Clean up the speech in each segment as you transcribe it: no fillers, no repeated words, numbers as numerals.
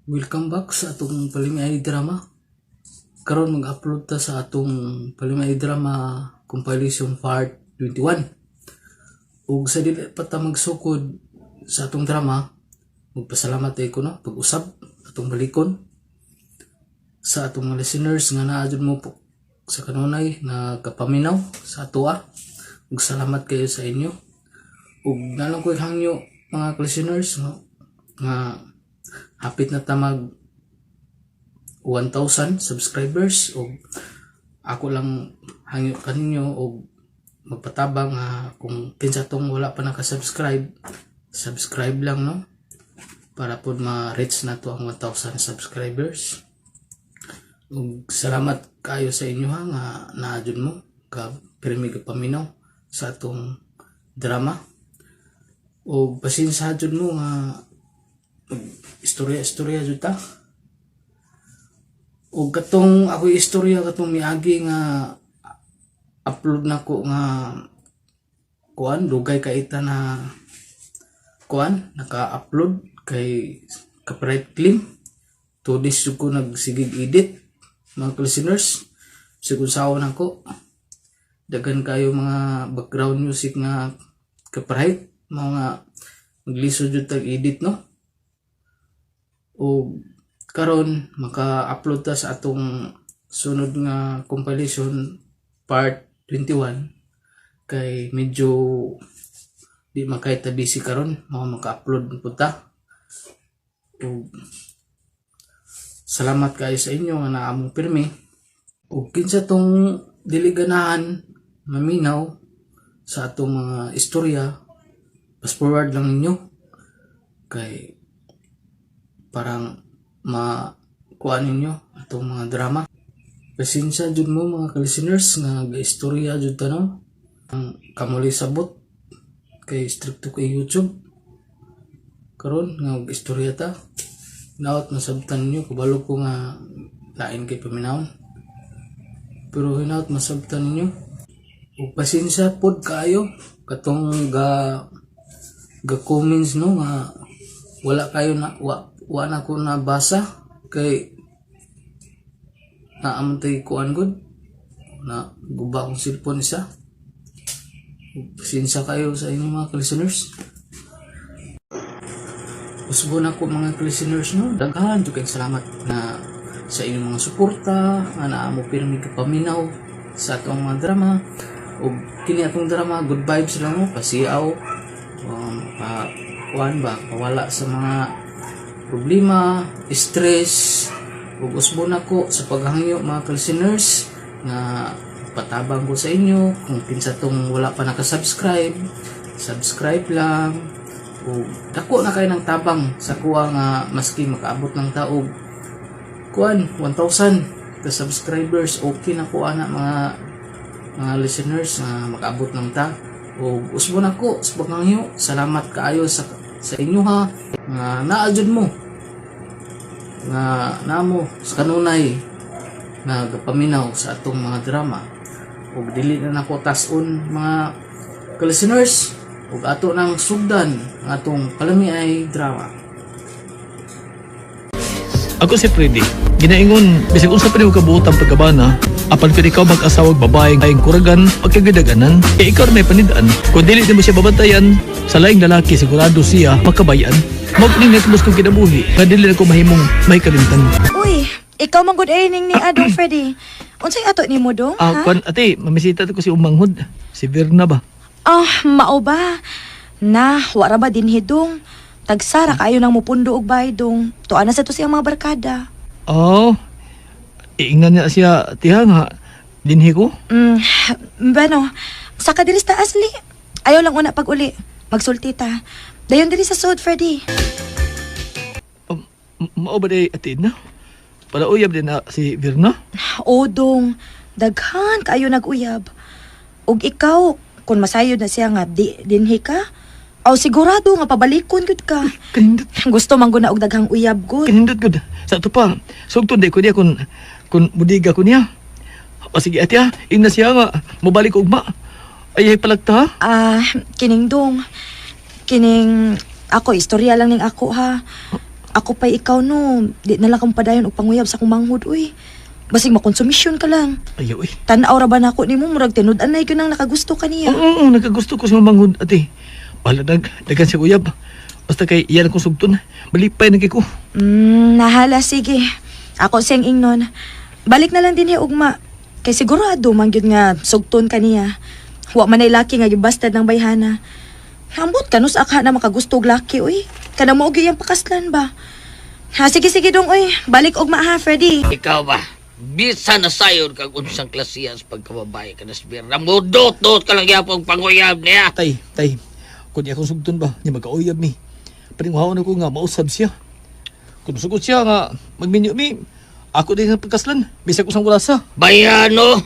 Welcome back sa atong Palimiay Drama. Karon mag-upload ta sa atong Palimiay Drama compilation part 21. Ug sa dili pa ta magsukod sa atong drama, magpasalamat tayo ko, no, pag-usab atong balikon sa atong mga listeners nga naa jud mo po sa kanunay nga kapaminaw sa atoa. Ug salamat kayo sa inyo. Ug nalang ko'y hangyo, mga listeners, no, nga hapit na ta mag 1,000 subscribers ug ako lang hangyo kaninyo og magpatabang nga kung kinsa tong wala pa naka-subscribe, subscribe lang, no, para pod ma-reach na to ang 1,000 subscribers. Ug salamat kayo sa inyo ha, nga naa jud mo ka pirmi ka paminaw sa atong drama. Ug pasensya jud mo nga istorya istorya jud ta. Ug katong ako istorya katong miagi nga upload nako nga kuan, dugay ka ita na kuan naka-upload kay copyright claim. 2 days jud ko nagsigig edit, mga listeners. Sigun saon nako, daghan kayo mga background music nga copyright, mga maglisod jud tag edit, no. O karon maka-upload ta sa atong sunod nga compilation part 21 kay medyo di man kay ta busy karon, mao maka-upload pud ta. Ug salamat kayo sa inyo nga naa mo pirmi. Ug kinsa tong dili ganahan maminaw sa atong mga istorya, fast forward lang ninyo kay parang makuha ninyo atong mga drama. Pasensya jud mo, mga listeners, nga ga-istorya jud ta, no. Ang kamuli sabot kay stricto kay YouTube karon nga istorya ta. Hinaot masabtan ninyo. Kabalo ko nga lain kay paminawon, pero hinaot masabtan ninyo. Ug pasensya pod kaayo katong ga ga comments, no, nga wala kayo na wa na ko nabasa kay naa man tay kuan gud na guba akong cellphone isa. Pasensya kayo sa inyong mga listeners. Usbon ako, mga listeners, no. Daghan jud kayong salamat na sa inyong mga suporta nga naa mo pirmi kapaminaw sa atong mga drama. Ug kini atong drama, good vibes lang mo, pasiaw, pa kuan ba, pawala sa mga problema, stress. Ug usbon ako sa paghangyo, mga listeners, nga patabang ko sa inyo kung kinsa tong wala pa naka-subscribe, subscribe lang. Ug dako na kayo ng tabang sa kuha nga maski makaabot ng taog kuan 1,000 ka subscribers, okay na ko ana, mga listeners, nga makaabot ng ta. Ug usbon ako sa paghangyo, salamat kaayo sa inyo ha, nga naa jud mo, nga namo sa kanunay nga gapaminaw sa atong mga drama. Ug dili na nako tas-on, mga listeners, ug ato nang sugdan ang atong Palamiay Drama. Ako si Freddy. Ginaingon, bisag unsa pa nimo kabuot ang pagkabana, apan kung ikaw mag-asawag babae ay kuragan, pagkagidaganan, kay ikaw may panidaan. Kung dili nimo siya babantayan, sa laing lalaki sigurado siya makabayan. Mao kini natubos kong kinabuhi, nga dili na ko mahimong may kalimtan. Uy, ikaw man gud ay ning ni Adong Freddy. Unsay ato nimo dong? Ah, Ha? kwan, ate, mamisita ko si umanghod. Si Virna ba? Ah, mao ba? Na, wara ba dinhi dong? Tagsara kayo nang mupundo og bahay dong. Tuan na sa to siyang mga barkada. Oh, iingnan niya siya, tiha nga, dinhi ko. Bueno, saka diri sa taas li. Ayaw lang una pag uli. Magsulti ta. Dayon diri sa sud, Freddy. Mao ba day ate na? Pala uyab din na si Virna? O dong, daghan kaayo nag-uyab. Ug ikaw, kung masayod na siya nga di, dinhi ka, aw sigurado nga pabalikon gud ka. Kanindot. Gusto man gud na og daghang uyab gud. Kanindot gud. Sa ato pa, sugtod di ko niya kung budiga ko niya. O sige ate ha, ingna siya nga, mobalik og ugma. Ay, ay palagta ha. Ah, kining dong. Kining ako istorya lang ning ako ha. Ako pa ikaw no, di na lang kang padayon og panguyab sa akong manghud uy. Basig makonsumisyon ka lang. Ayaw eh. Tan-aw ra ba nako nimo murag tinud-anay gyud nang nakagusto kaniya. Oo, oo, nagkagusto ko sa manghud ate. Wala daghan siya uyab. Basta kay iyan akong sugton. Malipay na kay ko. Nahala sige. Ako siyang ingnon. Balik na lang din niya ugma. Kay sigurado man gyud nga sugton kaniya. Wa man ay laki nga gibastad ng bayhana. Ambot kanus akha na makagusto og laki uy. Kana mo og iyang pakaslan ba? Ha sige sige dong uy. Balik ugma ha, Freddy. Ikaw ba? Bisan na sayon kag unsang klasiyas pagkababae ka na sbir. Namudot-dot ka lang yapong panguyab niya. Tay, tay. Kung di akong sugton ba, niya magkauyab mi. Paninguhaon ako nga mausab siya. Kung sugot siya nga magminyo mi, ako din ang pagkaslan. Bisag usang wala sa. Bayano,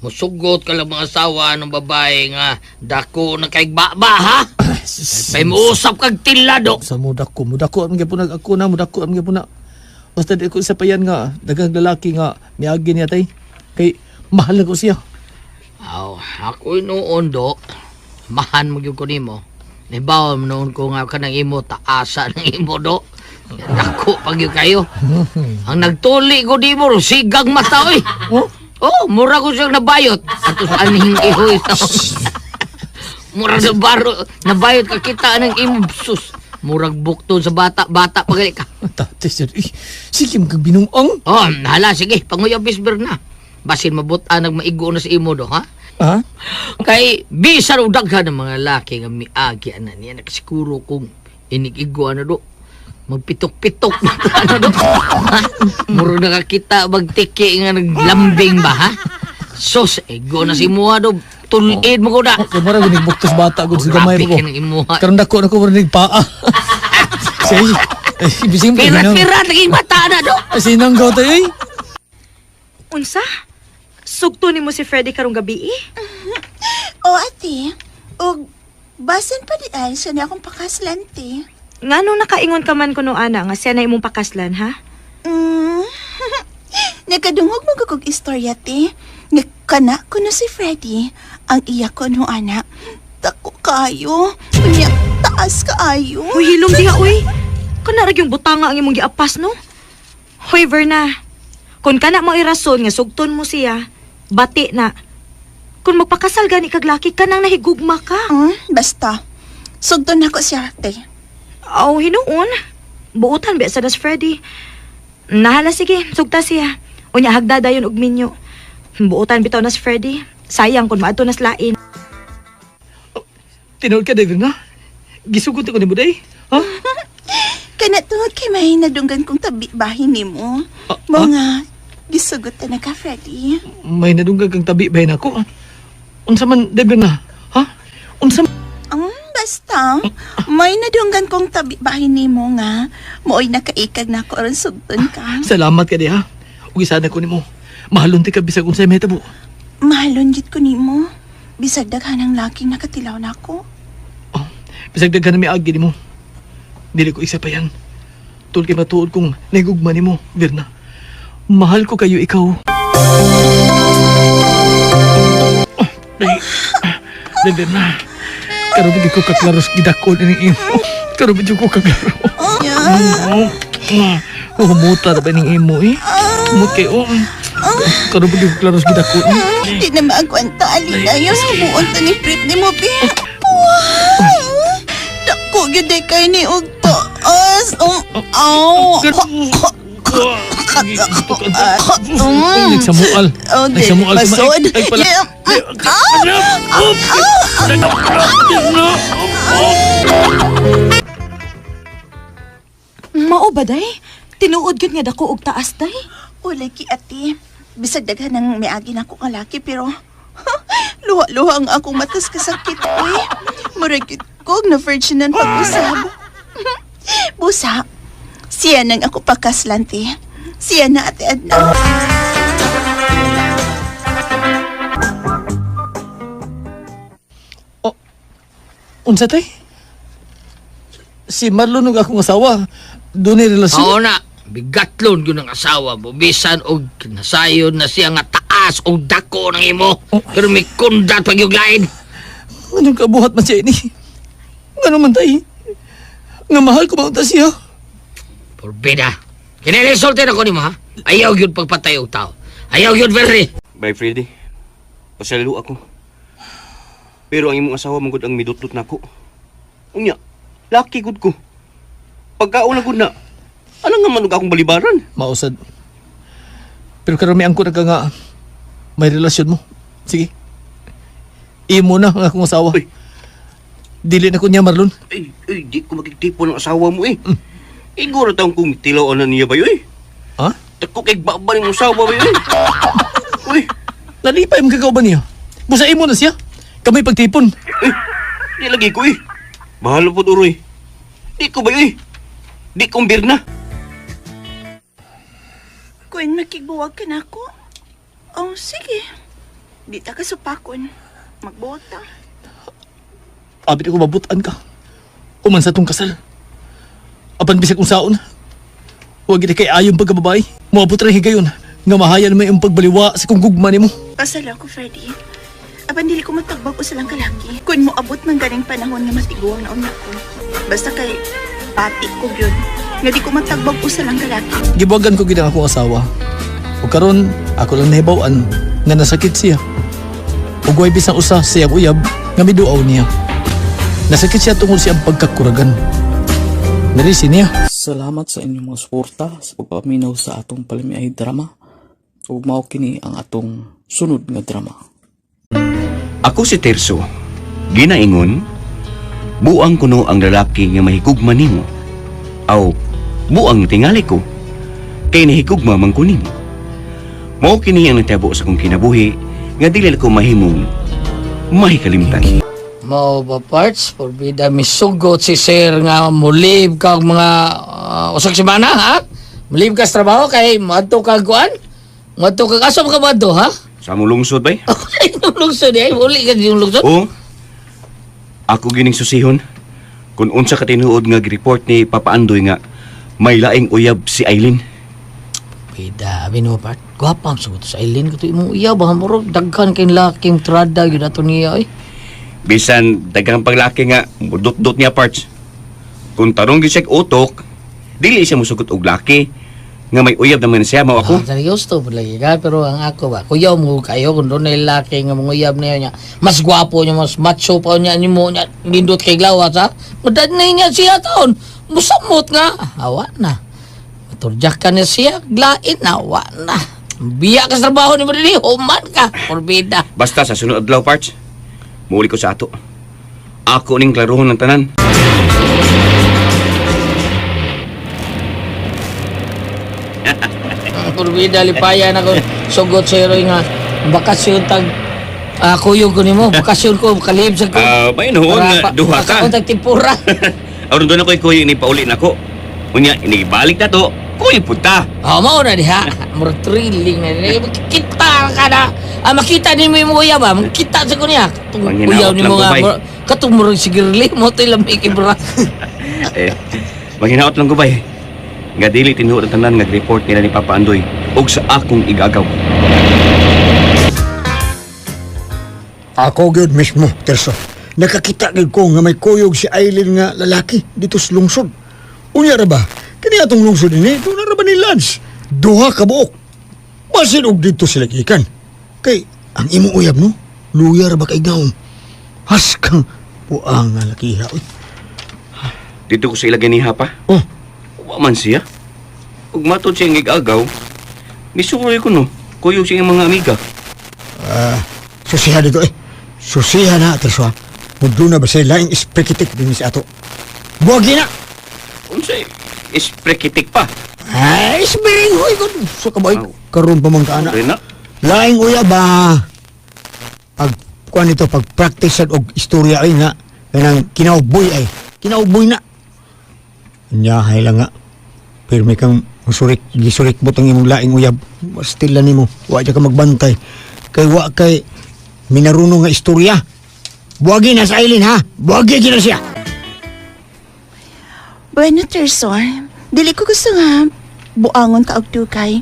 musugot ka lang mga asawa ng babae nga dako na kay baba ha. Pay muusap kag tilado. Sa mudako, mudako ang gyapon ako na, mudako ang gyapon na. Basta di ko isa pa yan nga, daghang lalaki nga miagi niya tay. Kay mahal na ko siya. Aw, ako'y noon do. Mahan mo gyud ko nimo. Nahibaw mo noon ko nga kanang imo taasa ng imo do. Dako pag gyud kayo. Ang nagtuli ko di mo, sigang mata oy. Oh? Oh, mura ko siyang nabayot. Ato sa anhing ihoy sa. Mura na baro, nabayot ka kita ng imo sus. Murag bukton sa bata, bata pagali ka. Tate siya, eh, sige kag binungong. Oh, hala sige, panguyaw bisber na. Basin mabuta nagmaigo na sa imo do, ha? Ha? Kay bisan og daghan ng mga laki nga miagi ana niya nakasiguro kung inigigo ana do. Magpitok-pitok na to, ano do. Ha? Murag nakakita magtiki nga naglambing ba ha? Sus, ego na si imuha do. Tulid mo ko na. Kay mura gud buktos bata gud sa gamay Grabe mo ko. ka ng imuha. Karon dako na ko mura nig paa. Sige. Eh, bising pa ginaw. Pirat-pirat lagi mata na do. Sinanggaw tayo eh. Unsa? Sugto nimo si Freddy karong gabi eh? O ate, og basan pa di ay siya niya akong pakaslan te. Ngano nakaingon ka man kuno ana nga siya na imong pakaslan ha? Nagkadungog mo kog istorya te. Nagkana ko na si Freddy. Ang iya ko no ana. Dako kayo. Unya, taas kaayo. Uy, hilom diha uy. Kanarag yung butanga ang imong giapas no? Hoy Verna, kung kana mo irason nga sugton mo siya, bati na. Kung magpakasal gani kag laki kanang nahigugma ka. Basta. Sugton nako siya te. Aw, hinuon. Buutan ba sa das Freddy. Nahala sige, sugta siya. Unya hagda dayon og minyo. Buutan bitaw nas Freddy. Sayang kung maadto nas lain. Tinuod ka David na. Gisugot ko nimo day. Ha? Kana tungod kay may nadunggan kong tabi bahin nimo. Ah, Mo nga gisugot ta na ka Freddy. May nadunggan kang tabi bahin ako. Unsa man David na? Ha? Unsa Basta, may nadunggan kong tabi bahin nimo nga mooy nakaikag na ako aron sugton ka. Salamat ka diha. Ug isana ko nimo. Mahalon ti ka bisag unsay mahitabo. Mahalon gid ko nimo. Bisag daghan ang laking nakatilaw nako. Oh, bisag daghan na miagi nimo. Dili ko isa pa yan. Tul kay matuod kong nahigugma nimo, Virna. Mahal ko kayo ikaw. Oh, day. Day, Virna. Karon ba ko kaklaro sa gidakon ning imo. Karon ba ko kaklaro. Yeah. Oh, humuta na ba ning imo eh? Humot kayo. Oh. Karon ba ko kaklaro sa gidakon. Di na maagwanta, Alina. Yung subuon ta ni Britney mo, be. Wow! Dako gyud ay kay ni og taas. Oh, aw. Nagsamual. Oh, di, Nagsamual sa masod. Ay, pala. Yeah. Mao ba day? Tinuod gyud nga dako og taas day. Ulay ki ate. Bisag daghan ang miagi na ko kalaki pero luha-luha ang akong matas kasakit uy. Murag gyud ko na virgin ang pag-usab. Busa. Siya nang ako pakaslan te. Siya na ate Adna. Unsa tay? Si Marlon ug akong asawa. Dunay relasyon. Oo na, bigatlon gyud ang asawa mo. Bisan og nasayon na siya nga taas og dako ng imo. Pero may kundat pag yung lain. Anong kabuhat man siya ini? Ngano man tay? Nga mahal ko ba unta siya? Porbida. Kinilisulti na ko nimo ha. Ayaw gyud pagpatay og tao. Ayaw gyud, Ferdy. Bye, Freddy. Pasalo ako. Pero ang imong asawa man gud ang midutlot nako. Unya, laki gud ko. Pagkaon na gud na. Ano nga man og akong balibaran? Mausad. Pero karon may angko na ka nga may relasyon mo. Sige. Imo na ang akong asawa. Uy. Dili na ko niya, Marlon. Ay, ay, di ko makigtipon ang asawa mo eh. Iguro taong kung tilaw na niya ba yun eh. Ha? Dako kay baba ni asawa ba yun eh. Uy, Nalipay mo kagaw ba niya? Busa imo na siya. Kamay pagtipon. eh, di lagi ko eh. Bahala po uroy. Di ko ba yun eh. Di kong birna. Kung makigbuwag ka na ako, oh, sige. Di ta ka supakon. Magbuwag ta. Abi ko mabutan ka. Uman sa tong kasal. Apan bisag unsaon. Huwag gid kay ayon pagkababae. Moabot ra higayon nga mahayal may imong pagbaliwa sa kung gugma nimo. Pasala ko, Freddy. Apan dili ko matagbag o silang kalaki. Kung moabot man ganing panahon nga matiguang na unya ko. Basta kay pati ko gyud. Nga di ko matagbag o silang kalaki. Gibuwagan ko gid ang akong asawa. Ug karon ako lang nahibaw-an nga nasakit siya. Ug way bisan usa sa iyang uyab nga miduaw niya. Nasakit siya tungod sa iyang pagkakuragan. Narisi niya. Salamat sa inyong mga suporta sa pagpaminaw sa atong palamiay drama. Ug mao kini ang atong sunod nga drama. Ako si Terso. Ginaingon, buang kuno ang lalaki nga mahigugma nimo. Aw, buang tingali ko. Kay nahigugma man ko nimo. Mao kini ang natabo sa akong kinabuhi nga dili ko mahimong mahikalimtan. Mao ba parts? Porbida misugot si sir nga mulib kag mga usag semana ha? Mulib ka sa trabaho kay moadto kag kuan? Moadto kag asa man ka moadto ha? Sa among lungsod bay? Ay, yung lungsod eh. Uli ka yung lungsod. Oo. Ako gining susihon. Kung unsa ka tinuod nga gireport ni Papa Andoy nga may laing uyab si Aileen. Pida, abi no part. Gwapa ang sugot sa Eileen ko to imong iya ba murag daghan kay laking trada gyud ato niya eh. Bisan daghang paglaki nga mudot-dot niya parts. Kung tarong gyud siya og utok, dili siya musugot og laki nga may uyab naman siya mao ako. Ah, seryoso po lagi ka pero ang ako ba kuyaw mo kayo kung doon ay laki nga manguyab niya niya mas gwapo niya mas macho pa niya nimo niya nindot kay glawas ha mudad na niya siya taon musamot nga awa na maturjak ka na siya glain na awa na biya ka sa trabaho ni mo dili human ka porbida. Basta sa sunod adlaw parts, muuli ko sa ato. Ako ning klarohon ng tanan. Porbida lipayan ako sugot sa iyo nga bakasyon tag kuyog ko nimo bakasyon ko kalib sa ko. Ah, may noon nga duha ka. Para tag tempura. Aron doon ako'y kuy ni pauli nako. Unya inibalik na to, kuy punta. Oh, mao na diha. Murag thrilling na diha. Makita ka na. Ah, makita ni mo yung uyab ba? Makita sa ko niya. Katong Panginaot uyaw ni lang mo nga. ko, bay. Katong murag si Girly mo to'y lamig ibra. Eh, manghinaot lang ko bay. Nga dili tinuod ang tanan nga report nila ni Papa Andoy og sa akong igagaw. Ako gyud mismo, Terso. Nakakita gyud ko nga may kuyog si Aileen nga lalaki dito sa lungsod. Unya ra ba? Kini atong lungsod ini, doon ra ba ni Lance? Duha ka buok. Basin og dito sila gikan. Kay ang imong uyab no, luya ra ba kay gaong. Haskang puang nga lakiha. Uy. Dito ko sa ilagay ni Hapa. Oh, Wa man siya. Ug matod siya ang igagaw, misuroy ko no. Kuyo siya ang mga amiga. Susiha dito eh. Susiha na, Terso. Ha. Mudlo na ba siya laing espekitik din sa ato. Buwagi na! Unsay esprekitik pa. Ay, isbiring hoy ko. Sa kabay, Aw. karon pa man ka ana. Rin na. Laing uya ba? Pag kuan nito pag practice sad og istorya ay nga kanang kinauboy ay. Kinauboy na. Nya hay lang nga. Pirmi kang musurik gisurik mo tang imong laing uyab. Still nimo, wa ka magbantay. Kay wa kay minarunong nga istorya. Buwagi na sa Aileen ha. Buwagi gina siya. Bueno, Terso. Dili ko gusto nga buangon ka og dugay.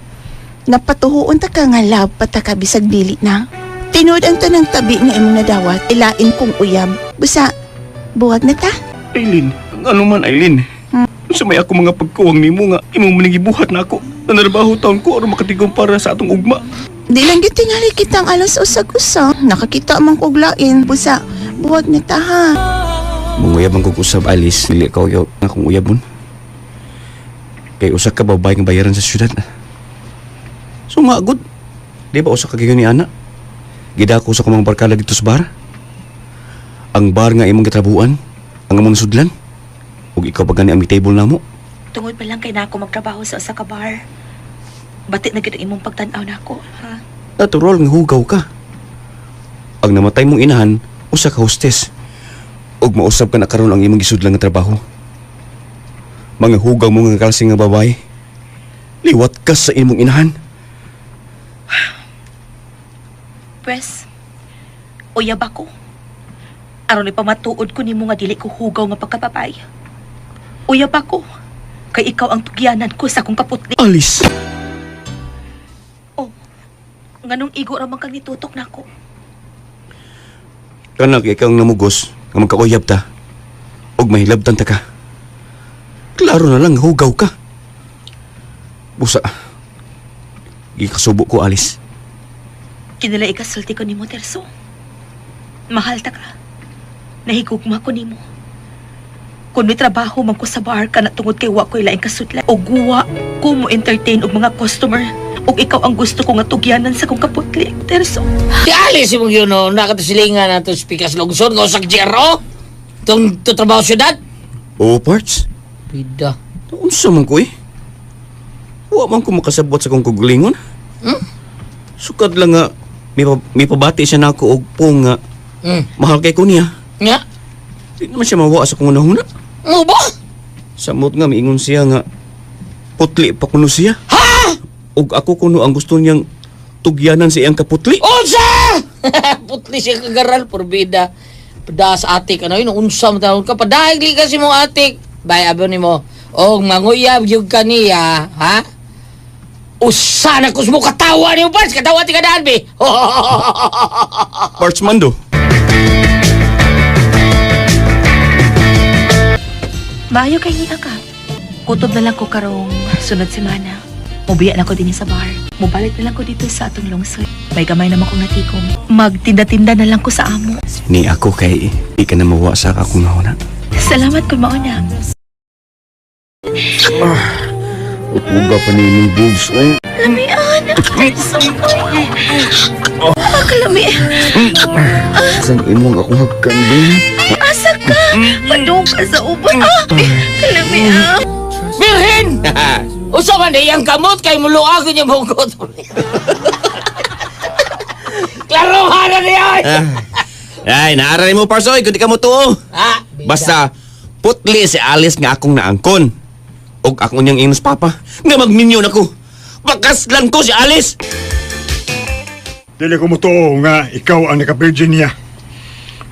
Napatuhuon ta ka nga love pa ta ka bisag dili na. Tinuod ang tanang tabi nga imong nadawat, ilain kong uyab. Busa, buwag na ta. Aileen, ano man Aileen? Unsa may ako mga pagkuwang nimo nga imong maningibuhat na ako. Nanarbaho taon ko aron makatigom para sa atong ugma. Di lang gyud tingali kitang alas usag-usa. Nakakita man kog lain. Busa, buwag na ta ha. Manguyab ang kog usab, Alice, dili ka uyaw nga akong uyabon. Kay usa ka babae nga bayaran sa syudad. So magod. Di ba usa ka gayon ni ana? Gidako sa kumang barkada dito sa bar. Ang bar nga imong gitrabuan, ang among sudlan. Ug ikaw pa gani ang table namo. Tungod pa lang kay na ako magtrabaho sa usa ka bar. Batit na gid ang imong pagtan-aw nako, ha? Natural nga hugaw ka. Ang namatay mong inahan, usa ka hostess. Ug mausab ka na karon ang imong gisudlan nga trabaho. Mga hugaw mo nga kalsing nga babae. Liwat ka sa imong inahan. Pwes, uyab ako. Aron ipamatuod ko nimo nga dili ko hugaw nga pagkapapay. Uyab ako. Kay ikaw ang tugyanan ko sa akong kaputli. Alice! Oh, nganong igo ra man kang nitutok nako. Kanak ikaw ang namugos nga magkauyab ta. Ug mahilabtan ta ka. Klaro na lang hugaw ka. Busa. Gikasubo ko, Alice. Kinila ikasulti ko nimo, Terso. Mahal ta ka. Nahigugma ko nimo. Kung may trabaho man ko sa bar ka na tungod kay wa ko'y laing kasudlan. O guwa ko mo entertain og mga customer. Og ikaw ang gusto ko nga tugyanan sa kong kaputli, Terso. Di alis imong yun, no? Nakatasilingan na ito spikas lungsod, nga usag GRO. Itong to trabaho syudad. Oo, parts. Pida. Unsa man ko eh. Wa man ko makasabot sa kong kuglingon. Sukad lang nga may pabati siya nako og pong nga mahal kay ko niya. Nga? Di naman siya mawa sa kong unahuna. Mo ba? Samot nga miingon siya nga putli pa kuno siya. Ha? Ug ako kuno ang gusto niyang tugyanan sa iyang kaputli. Unsa! Putli siya kagaral, porbida. Pada sa atik, ano yun, unsa mo taon ka. Padahig ka si mong atik. Bay, abon ni mo. Og manguyab yung kaniya, ha? Usa na kus mo katawa niyo, Pards. Katawa ti kadaan, be. Parts Mando. Maayo kay hiya ka. Kutob na lang ko karong sunod semana. Mubiya na ko din sa bar. Mubalik na lang ko dito sa atong lungsod. May gamay naman kong natikom. Magtinda-tinda na lang ko sa amo. Ni ako kay di ka na mawa sa akong nahuna. Salamat kung mauna. Utuga pa ni imong boobs. Oy. Lamian! Terso! Kalami! Sang imong akong hagkan din. Asa ka? Padung ka sa ubos. Ah! Kalami ah! Birhin! Usa man iyang kamot kay muluag niya mungkot. Klaro na niya! Ay, naaral mo Pards oy, kun di ka mo tuo. Ha? Bida. Basta putli si Alice nga akong naangkon. Og ako niyang inos papa nga magminyo na ko. Bakas lang ko si Alice. Dili ko mo tuo nga ikaw ang naka-virgin niya.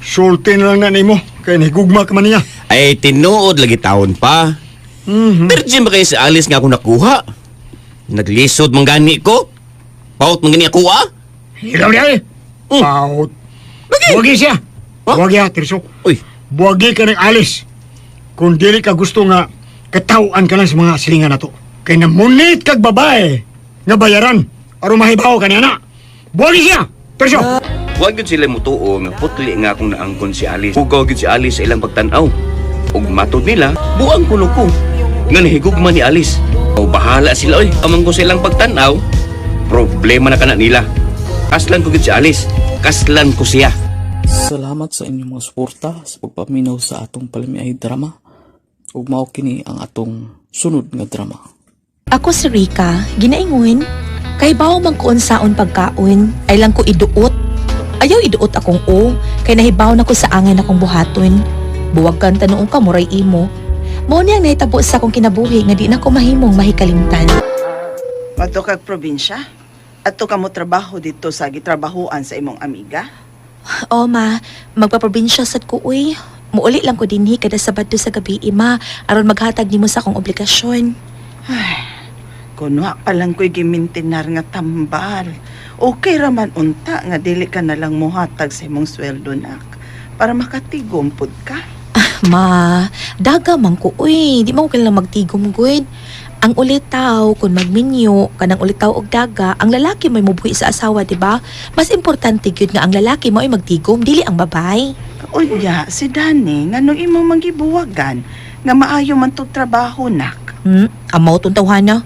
Sulti na lang na nimo kay nahigugma ka man niya. Ay tinuod lagi taon pa. Virgin ba kayo si Alice nga ako nakuha? Naglisod man gani ko. Paut man gani ako ah. Ilaw niya eh. Paut. Buwagi siya. Huh? Buwagi ha, Tirso. Uy, Buwagi ka ng Alice. Kung dili ka gusto nga katawan ka lang sa mga silingan na to. Kay namunit kag babae nga bayaran aron mahibaw ka niya na. Buwagi siya, Tirso. Huwag yun sila mutuo nga putli nga akong naangkon si Alice. Hugaw yun si Alice sa ilang pagtanaw. Ug matod nila, buang kuno ko. Nga nahigugma ni Alice. O bahala sila oy, amang ko sa ilang pagtanaw. Problema na kana nila. Kaslan ko gyud si Alice. Kaslan ko siya. Salamat sa inyong mga suporta sa pagpaminaw sa atong palamiay drama. Ug mao kini ang atong sunod nga drama. Ako si Rika, ginaingon. Kay bawo man ko unsaon pagkaon, ay lang ko iduot. Ayaw iduot akong o, kay nahibaw na ko sa angay akong buhaton. Buwag kan tanuong ka muray imo. Mao ni ang nahitabo sa akong kinabuhi nga di na ko mahimong mahikalimtan. Madto kag probinsya. Adto ka mo trabaho dito sa gitrabahoan sa imong amiga. O ma, magpaprobinsya sad ko uy. Muuli lang ko dinhi kada Sabado sa gabi ima aron maghatag nimo sa akong obligasyon. Kunwa pa lang ko'y gimintinar nga tambal. Okay raman unta nga dili ka na lang mohatag sa imong sweldo nak para makatigom pud ka. Ma, daga man ko, uy. Di man ko kailangan magtigom, good. Ang ulitaw, kung magminyo, kanang ulitaw og daga, ang lalaki may mubuhi sa asawa, di ba? Mas importante gyud nga ang lalaki mo ay magtigom, dili ang babay. Unya, si Danny, nganong imo manggibuwagan nga maayo man tog trabaho nak. Amaw tong tawhana.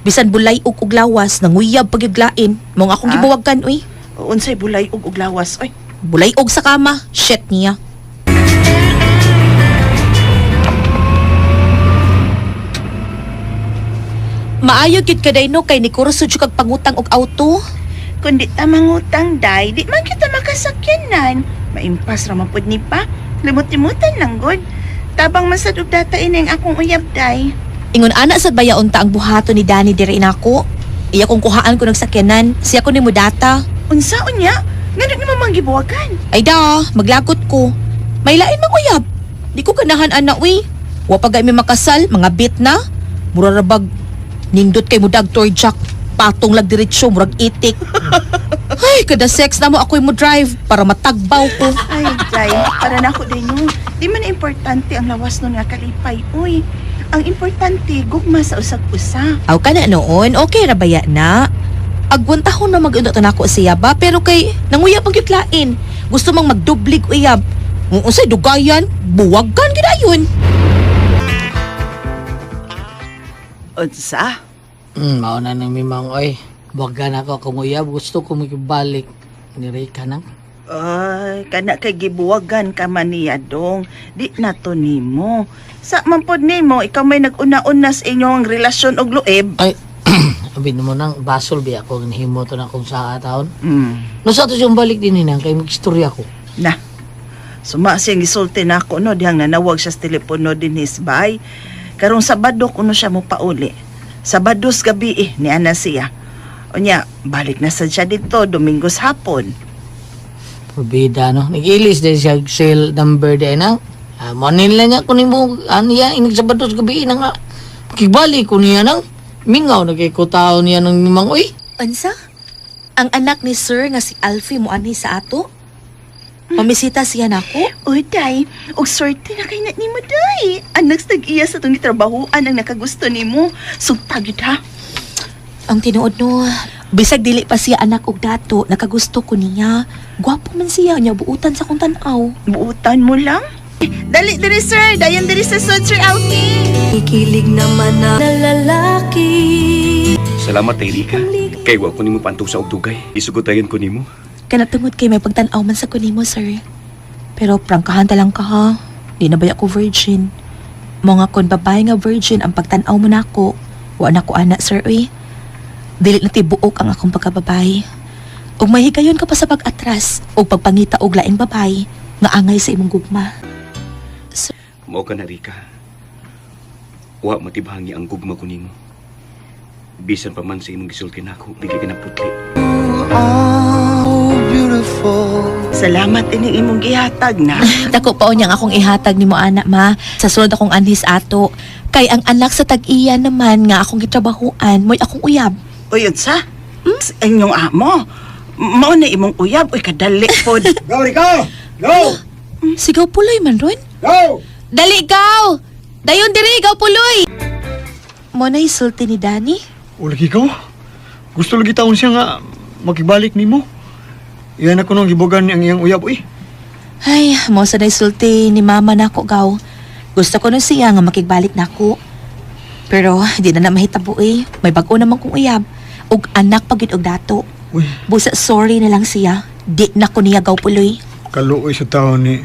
Bisan bulay og og lawas, nanguyab pagyuglain. Mao nga akong Ah? gibuwagan, uy. Unsay bulay og uglawas oy. Bulay og sa kama, shit niya. Maayo gyud ka no kay ni kurso jud kag pangutang og auto. Kun di ta mangutang day, di man kita makasakyanan. Maimpas ra man pud ni pa. Limot-limutan lang gud. Tabang man sad og data ini ang akong uyab day. Ingon ana sad bayaon ta ang buhaton ni Danny diri nako. Iya kong kuhaan ko nagsakyanan, siya ko nimo data. Unsa unya? Ngano nimo manggibuwagan? Ay da, maglagot ko. May lain mang uyab. Di ko ganahan ana uy. Wa pa gay mi makasal, mga bit na. Mura ra bag nindot kay mo Dr. Jack. Patong lag diretsyo, murag itik. Ay, kada sex na mo ako'y mo drive para matagbaw ko. Ay, day, para nako day no. Di man importante ang lawas nun nga kalipay, uy. Ang importante, gugma sa usag-usa. Aw ka na noon, okay ra baya na. Agwan tahon na mag na ako siya ba, pero kay nanguyab ang lain. Gusto mang magdublig uyab. Kung unsay dugayan, buwaggan gidayon. Unsa? Mao na nang mimang oy. Buwagan ako kung uyab gusto ko makibalik ni Rika nang. Ay, kana kay gibuwagan ka man niya dong. Di na to nimo. Sa man pod nimo, ikaw may nag-una-una sa inyong relasyon og luib. Ay, abi mo nang basol biya ako nahimo to na kung sa taon. Hmm. No sa to siyang balik din nang kay magstorya ko. Na. Suma siyang gisulti na ako no dihang nanawag siya sa telepono din his bay. Karong Sabado kuno siya mo pauli. Sabados gabi eh, ni ana siya. Unya, balik na sad siya dito Domingos hapon. Probida no. Nag-ilis din siya og cell number din nang. Ah, mo nila niya kun nimo ano niya inig Sabado sa gabi nang kibalik ko niya nang mingaw na kay ko tao niya nang mimang oy. Unsa? Ang anak ni sir nga si Alfie mo ani sa ato? Pamisita siya nako? Uy, day, og swerte na kay na nimo day. Anak sa tag-iya sa tong gitrabahoan ang nakagusto nimo. Sugtag gyud ha. Ang tinuod no, bisag dili pa siya anak og dato, nakagusto ko niya. Gwapo man siya, nya buutan sa kong tan-aw. Buutan mo lang. Dali diri sir, dayon diri sa sud Sir Alfie. Ikilig naman na lalaki. Salamat tay Rika. Kay wa ko nimo pantog sa og dugay. Isugotayan ko nimo. Kana tungod kay may pagtan-aw man sa kunimo, sir. Pero prangkahan ta lang ka ha. Di na baya ko virgin. Mo nga kon babae nga virgin ang pagtan-aw mo nako. Wa na ko ana, sir, uy. Dili na tibuok ang akong pagkababae. Ug mahigayon ka pa sa pag-atras o pagpangita og laing babae nga angay sa imong gugma. Mao ka na Rika. Wa matibhangi ang gugma ko nimo. Bisan pa man sa imong gisulti nako, dili ka naputli. Salamat ining imong gihatag na. Dako pa unyang akong ihatag nimo ana ma sa sunod akong anhis ato. Kay ang anak sa tag-iya naman nga akong gitrabahuan mo'y akong uyab. Uy, unsa? Sa inyong amo. Mao na imong uyab, uy kadali pod. Go, Rico! Go! Sigaw puloy man ron. Go! Dali gaw! Dayon diri gaw puloy. Mo na isulti ni Danny. Ulagi ko. Gusto lagi taon siya nga makibalik nimo. Iyan ako nung gibugan ang iyang uyab, uy. Ay, mo sa na isulti ni mama nako gaw. Gusto ko na siya nga makigbalik nako. Pero di na na mahitabo eh. May bag-o naman kong uyab. Og anak pagid og dato. Uy, Busa sorry na lang siya. Di na ko niya gaw puloy. kaluoy sa tao ni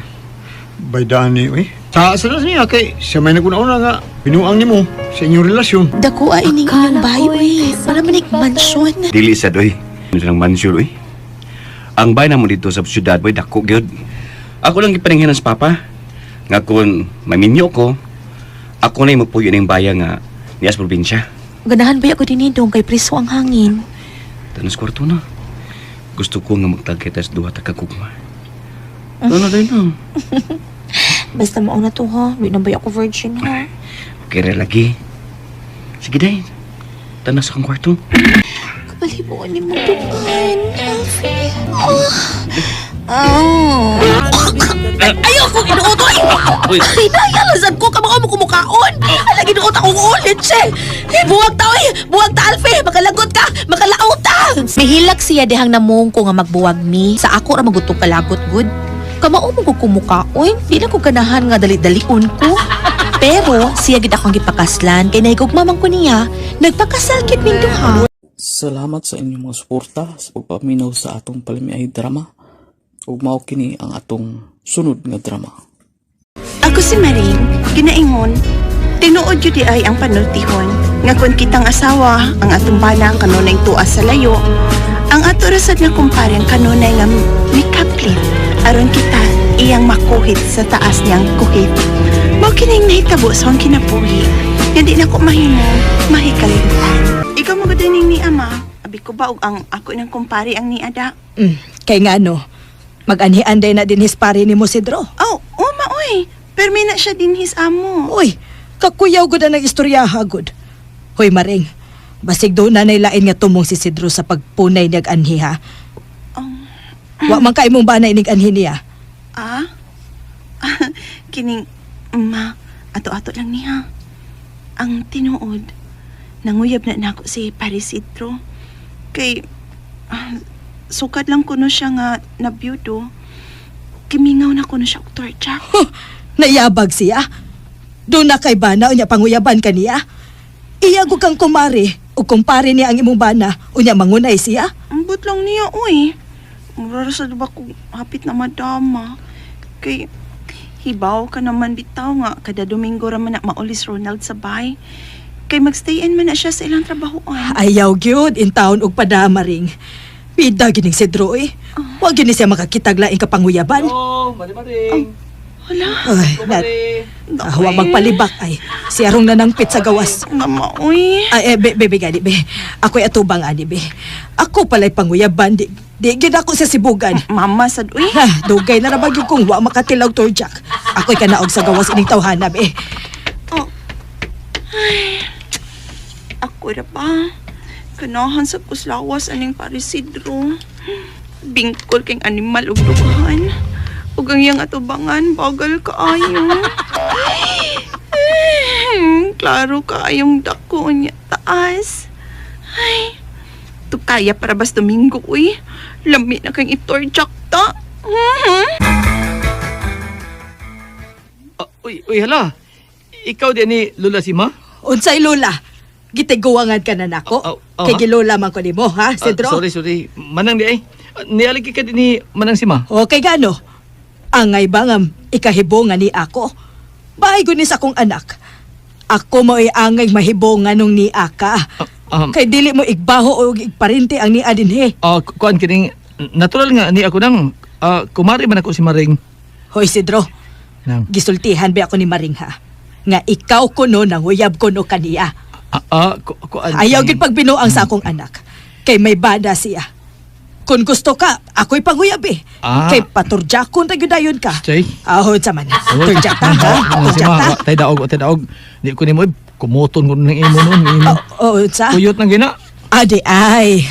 Baydani, uy. Sa sa na niya kay siya may naguna-una nga binuang nimo sa inyong relasyon. Dako a ining Akala inyong bahay, ko'y uy. Para manig sakit mansyon. Dili sad oy. Ano silang mansyon oy. Ang bay namo dito sa syudad boy dako gyud. Ako lang gipaninghinan sa papa. Nga kun maminyo ko, ako na mupuyo ning baya nga niya sa probinsya. Ganahan ba ako dinidong kay priso ang hangin. Tanos kwarto na. Gusto ko nga magtagay tas duha ta ka gugma. Ano din no? Basta mao na to ha. Di na ba ako virgin ha? Okay ra lagi. Sige day. Tanas akong kwarto. Kabalibuan ni mo dugan, Alfie. Oh. Ayaw ko ginuot, oy! Uy. Ay, nayalasan ko kamao mo kumukaon. Ala ginuot akong ulit, che. Eh, buwag ta, oy! Buwag ta, Alfe! Makalagot ka! Makalaot ta! Mihilak siya dihang namong ko nga magbuwag mi. Sa ako ra magutong kalagot gud. Kamao mo ko kumukaon, di na ko ganahan nga dali-dalion ko. Pero siya gid akong gipakaslan kay nahigugma man ko niya. Nagpakasal kit ming duha. Salamat sa inyong mga suporta sa pagpaminaw sa atong palamiay drama. Ug mao kini ang atong sunod nga drama. Ako si Maring, ginaingon. Tinuod yun di ay ang panultihon. Nga kun kitang asawa, ang atong bana kanunay tuas sa layo. Ang ato rasad nga kumpare ang kanunay nga mikaplit. Aron kita iyang makuhit sa taas niyang kuhit. Mao kining nahitabo sa akong kinabuhi. Nga di na ko mahimo, mahikalimtan. Ikaw mo gud ni ama. Abi ko ba og ang ako nang kumpare ang niada? Kay nga no, mag-anhian day na din his pare ni mo Sidro. Oh, uma oy. Permi na siya din his amo. Uy, kakuyaw gud ang istoryaha gud. Hoy Maring, basig doon na lain nga tumong si Sidro sa pagpunay niyag anhi ha. Wa man kay mong bana inig anhi niya. Ah? Kining, ma, ato-ato lang niya. Ang tinuod, nanguyab na nako si Parisidro. Kay, sukad lang kuno siya nga nabiyudo. Kimingaw na kuno siya og torcha. Huh, nayabag siya. Doon na kay bana unya panguyaban kaniya. Iya gud kang kumare ug kumpare niya ang imong bana unya mangunay siya. Ambot lang niya, uy. Mura ra sa ba ko hapit na madama. Kay, hibaw ka naman bitaw nga. Kada Domingo ra man na maulis Ronald sa bay. Kay magstay in man na siya sa ilang trabahoan. Ayaw gyud in town og padama ring. Bida gining Sidro eh. Wa gyud ni siya makakitag laing kapanguyaban. Oh, mari maring. Hala. Ay, nat, wa magpalibak ay. Si Arong nanangpit sa gawas. Mama, uy. Ay, eh, be, be, be, gani, be. Ako'y atubang, ani, be. Ako pala'y panguyaban, di, gyud ako sa sibugan. Mama, sad, uy. Ha, dugay na rabag yung kung wa makatilaw Jack. Ako'y kanaog sa gawas ining tawhana, be. Oh. Ay, ako ra ba? Kanahan sa kuslawas aning parisidro. Bingkol kang animal ug dughan. Ug ang iyang atubangan, bagal kaayo. Ay, klaro kaayong dako niya taas. Ay, tukaya para bas Domingo, uy. Lami na kang itorjak ta. Ah, uy, uy, hala. Ikaw din ni Lola Sima? Unsay lola? Gitiguangan ka na nako. Oh, oh, oh, Kay ha? gilola man ko nimo, ha, Ah, Cedro? sorry, sorry. Manang di ay. Nialigi ka din ni Manang Sima. Okay gano? Angay ba nga ikahibo nga ni ako? Bahay ko ni sa akong anak. Ako mo ay angay mahibo nga nung ni aka. Kay dili mo igbaho o igparente ang ni dinhi. Ah, kuan kining natural nga ni ako nang kumari man ako si Maring. Hoy Sidro, Nang. gisultihan ba ako ni Maring ha? Nga ikaw kuno nanguyab kuno kaniya. Kuan. Ayaw gid pagbinuang sa akong anak. Kay may bada siya. Kung gusto ka, ako'y panguyab eh. Ah. Kay paturjakon ta gyud dayon ka. Chay. Ahod sa man. Turjak ta ha? Turjak ta. Tay daog, tay daog. Di ko nimo kumuton ko ng imo noon. Imo. Oo, sa? Kuyot nang gina. Adi ay.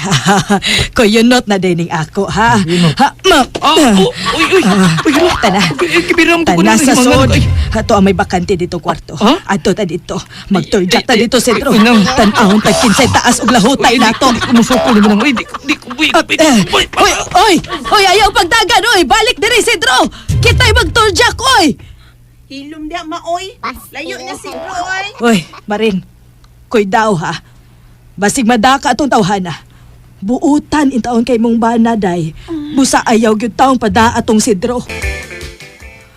Kuyunot na dining ako ha. Kuyunot. Ha, ma. Oh, uy, uy. Uy, hala. Tana. Kibiram ko Tana kuno sa ng sod. ay. Ato ang may bakante dito kwarto. Ha? Ato ta dito. Magturjak ta dito sentro. Ay, nang. Tan-ahon tag kinsay taas og lahutay Uy, di- nato. Di ko musukol nimo nang. Uy, di ko uy, uy, Eh, uy, Oy, oy, oy, ayaw pagdagan, oy, balik diri Sidro. Kita'y magturjak, oy. Hilom diya, maoy. Layo na si Roy. Oy, Marin. Koy daw ha. Basig madaka atong tawhana. Buutan in taon kay mong bana day. Busa ayaw gyud taong pada atong Sidro.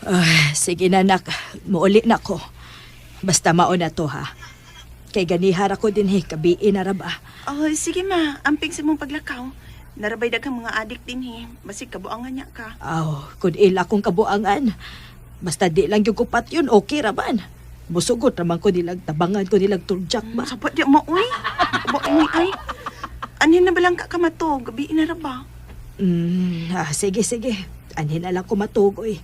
Ah, sige na nak, muuli na ko. Basta mao na to ha. Kay ganihar ako din he, kabiin na ra ba. Oh, sige ma, amping sa mong paglakaw. Narabay daghang mga adik din he. Basig kabuangan niya ka. Aw, kun ila kong kabuangan. Basta di lang yung kupat yun, okay ra ban. Musugot raman ko nilag tabangan ko nilag turjak ba. Sapat di mo, uy. Ba ni ay. Anhin na ba lang ka kamatog? Gabi na ra ba? Sige, sige. Anhin na lang ko matugoy.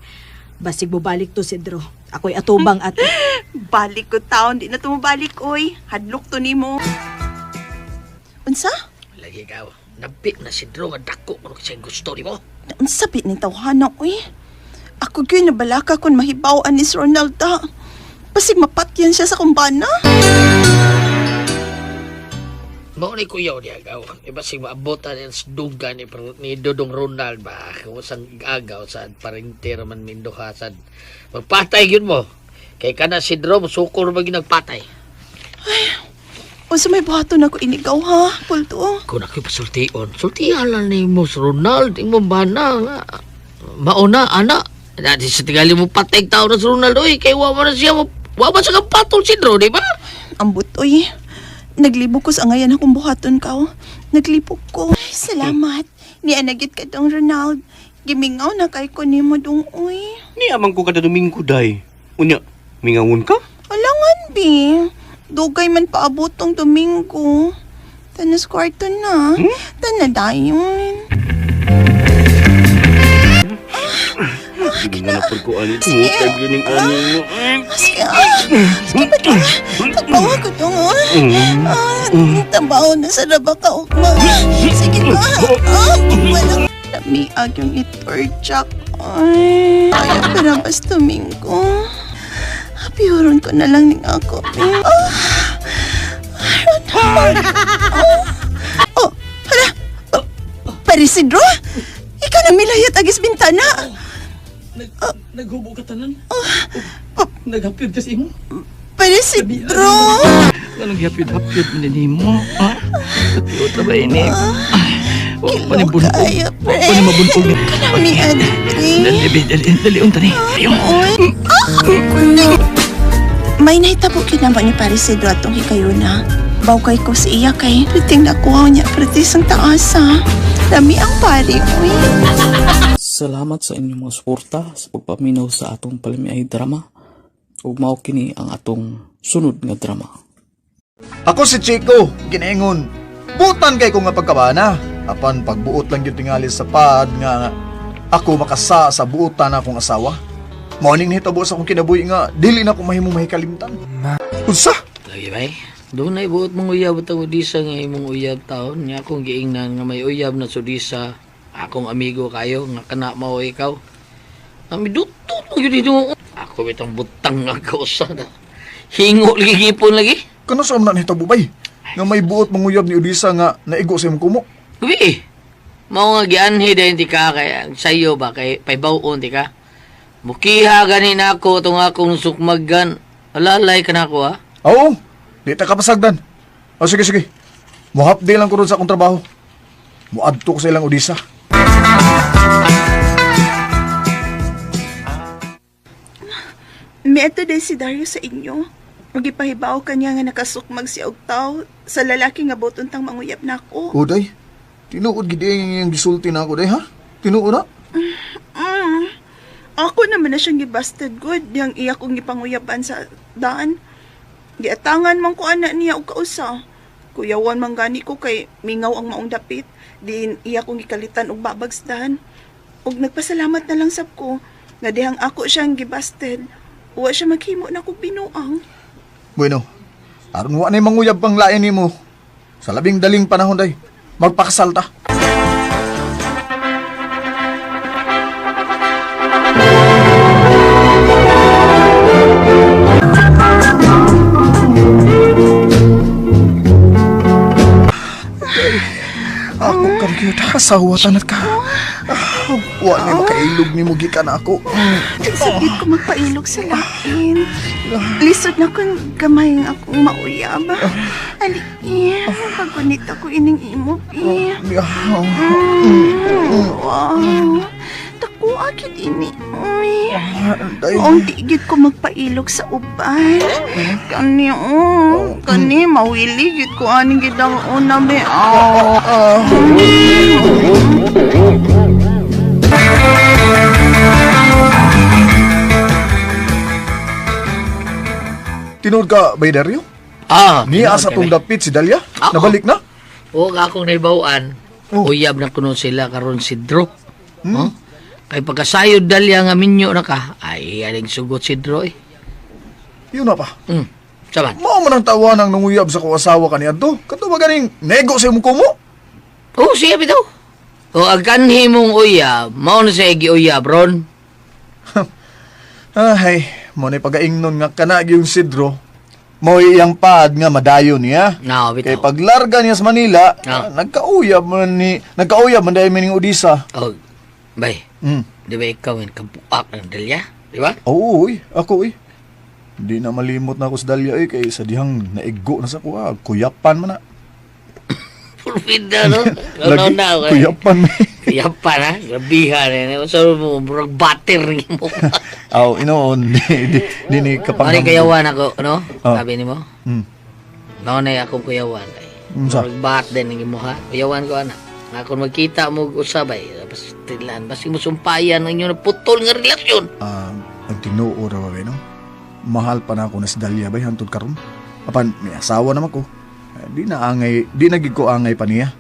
Basig bubalik to, Sidro. Ako'y atubang ate. Balik ko taon, di na tumubalik, oy. Hadlok to nimo. Unsa? Lagi ka, nabit na si Drew nga dako kuno siya gusto nimo. Naunsa bi ning tawhana uy. Ako gyud nabalaka kun mahibaw-an ni si Ronaldo. Basig mapatyan siya sa kumbana. Mao ni kuyaw niya agaw. Iba si maabotan niya sa duga ni, ni Dodong Ronald ba? Kung sang agaw sa parente raman minduha sad. Magpatay yun mo. Kay kana si Drom, sukor ba ginagpatay? Unsa may buhaton ako inigaw ha, Pulto? Kung ako'y pasultion, sultihan lang ni mo si Ronald, imong bana nga. Mauna, ana. Dati sa tingali mo patay tao na si Ronald, oy, kay wa man na siya, wa man siya kapatol si Dro, di ba? Ambot uy. Naglibog ko sa angayan akong buhaton ka. Oh. Naglibog ko. Ay, salamat. Nianagit ka dong Ronald. Gimingaw na kay ko nimo dong uy. Ni amang ko kada Domingo day. Unya, mingawon ka? Alangan bi. Dugay man paabot tong Domingo. Tanas kwarto na. Tana dayon. Hindi na pag ko ani. Mutag yun ang ani mo. Sige, ah. Sige, ba't ka? Tagbawa ko dong, oh. Ah, tabaw na sa raba ka, ugma. Sige ka. Ah, walang lamiag yung itorchak. Ay, ayaw pero bas Domingo. Happy ko na lang ning ako. Eh. Ah, ay, oh, oh, hala. Parisidro? Ikaw na milayat agis bintana. Naghubo ka tanan. Naghapyod ka sa imo. Parisidro! Anong gihapyod-hapyod man din mo? Ha? Katiot na ba ini? Wa pa ni Kilo buntog. kaya, Wa pa ni mabuntog. Kanami, pre. Dali, be, dali, dali, unta ni. Ayun. Oy. Ah! May nahitabo kinama ni Parisidro atong hikayuna. Bawkay ko sa iya kay Piting nakuha niya pratis ang taas ha. Lami ang pari, uy. Salamat sa inyong mga suporta sa pagpaminaw sa atong palamiay drama. Ug mao kini ang atong sunod nga drama. Ako si Chico, ginaingon. Butan kay ko nga pagkabana. Apan pagbuot lang gyud tingali sa pad nga ako makasa sa buotan akong asawa. Mao ning nahitabo sa akong kinabuhi nga dili na ko mahimo mahikalimtan. Unsa? Lagi ba eh? Doon na ibuot mong uyab at udisa nga imong uyab taon. Nga akong giingnan nga may uyab na sudisa. Akong amigo kayo nga kana mao ikaw. Ami dutot mo yun dito. Ako bitong butang nga kausa na. Hingo lagi gipon lagi. Kano sa na nahitabo bay? Nga may buot manguyab ni Odisa nga naigo sa imong kumo. Gabi eh. Mao nga gianhi dayon ti ka kay ang sayo ba kay paybawon ti ka. Mukiha gani nako tong akong sukmagan. Alalay ka nako ha. Oo, di ta kapasagdan. O sige sige. Muhapdi lang ko ron sa akong trabaho. Muadto ko sa ilang Odisa. Miadto din si Dario sa inyo. Ug gipahibaw kanya nga nakasukmag si og taw sa lalaki nga boton tang manguyab nako. O day, tinuod gid ang gisulti na ako day ha? Tinuod na? Mm. Ako naman na siyang gibasted good yang iya kong gipanguyaban sa daan. Giatangan man ko ana niya og kausa. Kuyawan man gani ko kay mingaw ang maong dapit. Diin iya kong gikalitan og babag sa daan. Og nagpasalamat na lang sab ko nga dihang ako siyang gibasted. Wa siya maghimo na ko binuang. Bueno, aron wa na manguyab pang lain nimo. Sa labing daling panahon day, magpakasal ta. Ako kan cute, asawa tanat ka. Ah, Wa ni makailog nimo gikan ako. Nagsabit ko magpailog sa lain. Lisod na kun gamay ang akong mauyab. Ali, pagunit ako ining imo, eh. Wow. Dako akit ini. Uy. Day. Ang tigit ko magpailog sa uban. Kani, oh. Kani, mawili. Gid ko aning gid ang una, be. Oh. Tinuod ka, bay Dario? Ah, Niya tinuod sa kay tong bay. dapit si Dalia? Oo. Nabalik na? O akong naibawaan, Oh. uyab na kuno sila karon si Dro. Oh? Kay pagkasayod dalya nga minyo na ka, ay aling sugot si Dro eh. Yun na pa. Saman. Mao man ang tawa ng nanguyab sa kong asawa kaniadto. Kato ba ganing nego sa imong kumo? Oh, siya bitaw. O ang kanhi mong uyab, mao na siya giuyab ron. Ay, mo na pagaingnon nga kana yung Sidro. Mo iyang paad nga madayon niya. No, Kay bitaw. paglarga niya sa Manila, Ah. nagkauyab man dahil ning Odisa. Oh, bay. Di ba ikaw yung kabuak ng Dalia? Di ba? Oo, uy, ako uy. Di na malimot na ako sa Dalia eh, kay sa dihang naigo na sa kuha, kuyapan man na. Pulpida, no? Lagi, na, okay. kuyapan man. Kuyapan, ha? Grabihan, eh. So, murag butter mo. Aw, inoon, di ni kapang. Ano yung kuyawan ako, no? Oh. Sabi ni mo? Mao na akong kuyawan. Ay. Unsa? Murag bat din ang imo, ha? Kuyawan ko, ana. Nga kung magkita mo usabay, basta tilan, basta mo sumpayan ang inyong naputol nga relasyon. Ang tinuo ra ba, no? Mahal pa na ako na si Dalia bay hantod karon. Apan may asawa naman ko. Di na angay, di na gid ko angay pa niya.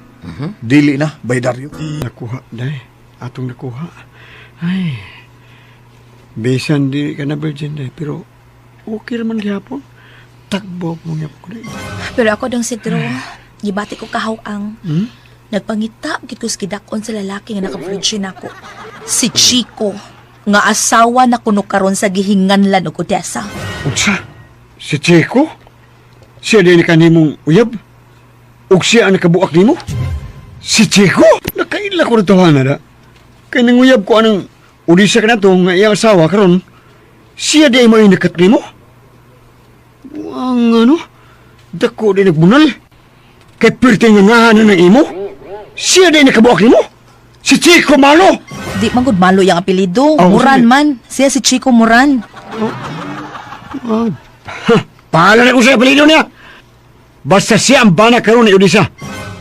Dili na, bay Dario. Nakuha, day. Atong nakuha. Ay. Bisan di ka na virgin, day. Pero okay naman gihapon. Takbo mo nga ko, day. Pero ako dong Sidro, gibati ko kahawang. Nagpangita gid ko sa gidakon sa lalaki nga naka-virgin ako. Si Chico, nga asawa na kuno karon sa gihinganlan og Odessa. Unsa? Si Chico? Siya din ka nimong uyab? Ug siya ang nakabuak nimo? Si Chico? Nakaila ko rito na da. Kay nanguyab ko anang Odisa ka na to nga iyang asawa karon. Siya di ay may nakat nimo? Buang ano? Dako di nagbunal. Kay pirte nga ngahanan ng imo? Siya di nakabuak nimo? Si Chico malo! Di man gud malo yang apelyido. Oh, Muran sige. man. Siya si Chico Muran. Pahala na ko sa apelyido niya. Basta siya ang bana karon ni Odisa.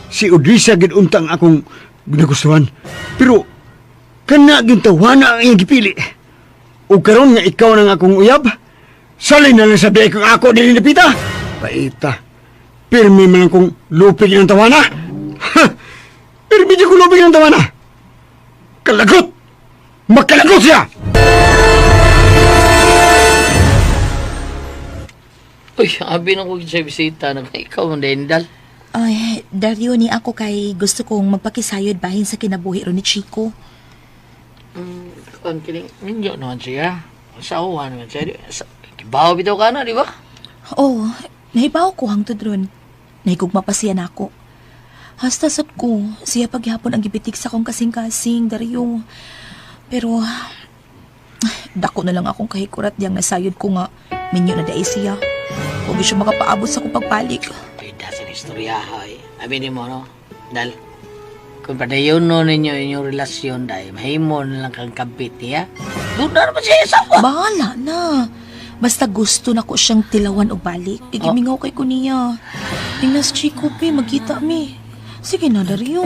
Si Odisa gid unta ang akong nagustuhan. Pero kana gyud tawana ang iyang gipili. Ug karon nga ikaw nang akong uyab, salin na lang sa biay kong ako dili napita. Paita. Pirmi man akong lupig ng tawana. Ha! Pirmi di ko lupig ng tawana. Kalagot! Makalagot siya! Uy, abi na ko sa bisita na ikaw man dendal. Ay, Dario ni ako kay gusto kong magpakisayod bahin sa kinabuhi ron ni Chico. Kuan kining ninyo naman siya. Asawa naman siya. Kibaw bitaw ka na, di ba? Oo, nahibaw ko hangtod ron. Nahigugma pa siya nako. Hasta sad ko, siya paghapon ang gibitik sa akong kasing-kasing, Dario. Pero, dako na lang akong kahikurat diyang nasayod ko nga, minyo na dai siya. Huwag siya makapaabot sa akong pagbalik. Pwede sa istorya, hoy. Abi ni mo, no? Dal, kung padayon no ninyo inyong relasyon, dahil mahimo na lang kang kabit niya. Doon na naman siya asawa. Bahala na. Basta gusto na ko siyang tilawan og balik. Igimingaw kay ko niya. Tingnan si Chico, pe, magkita mi. Sige na, Dario.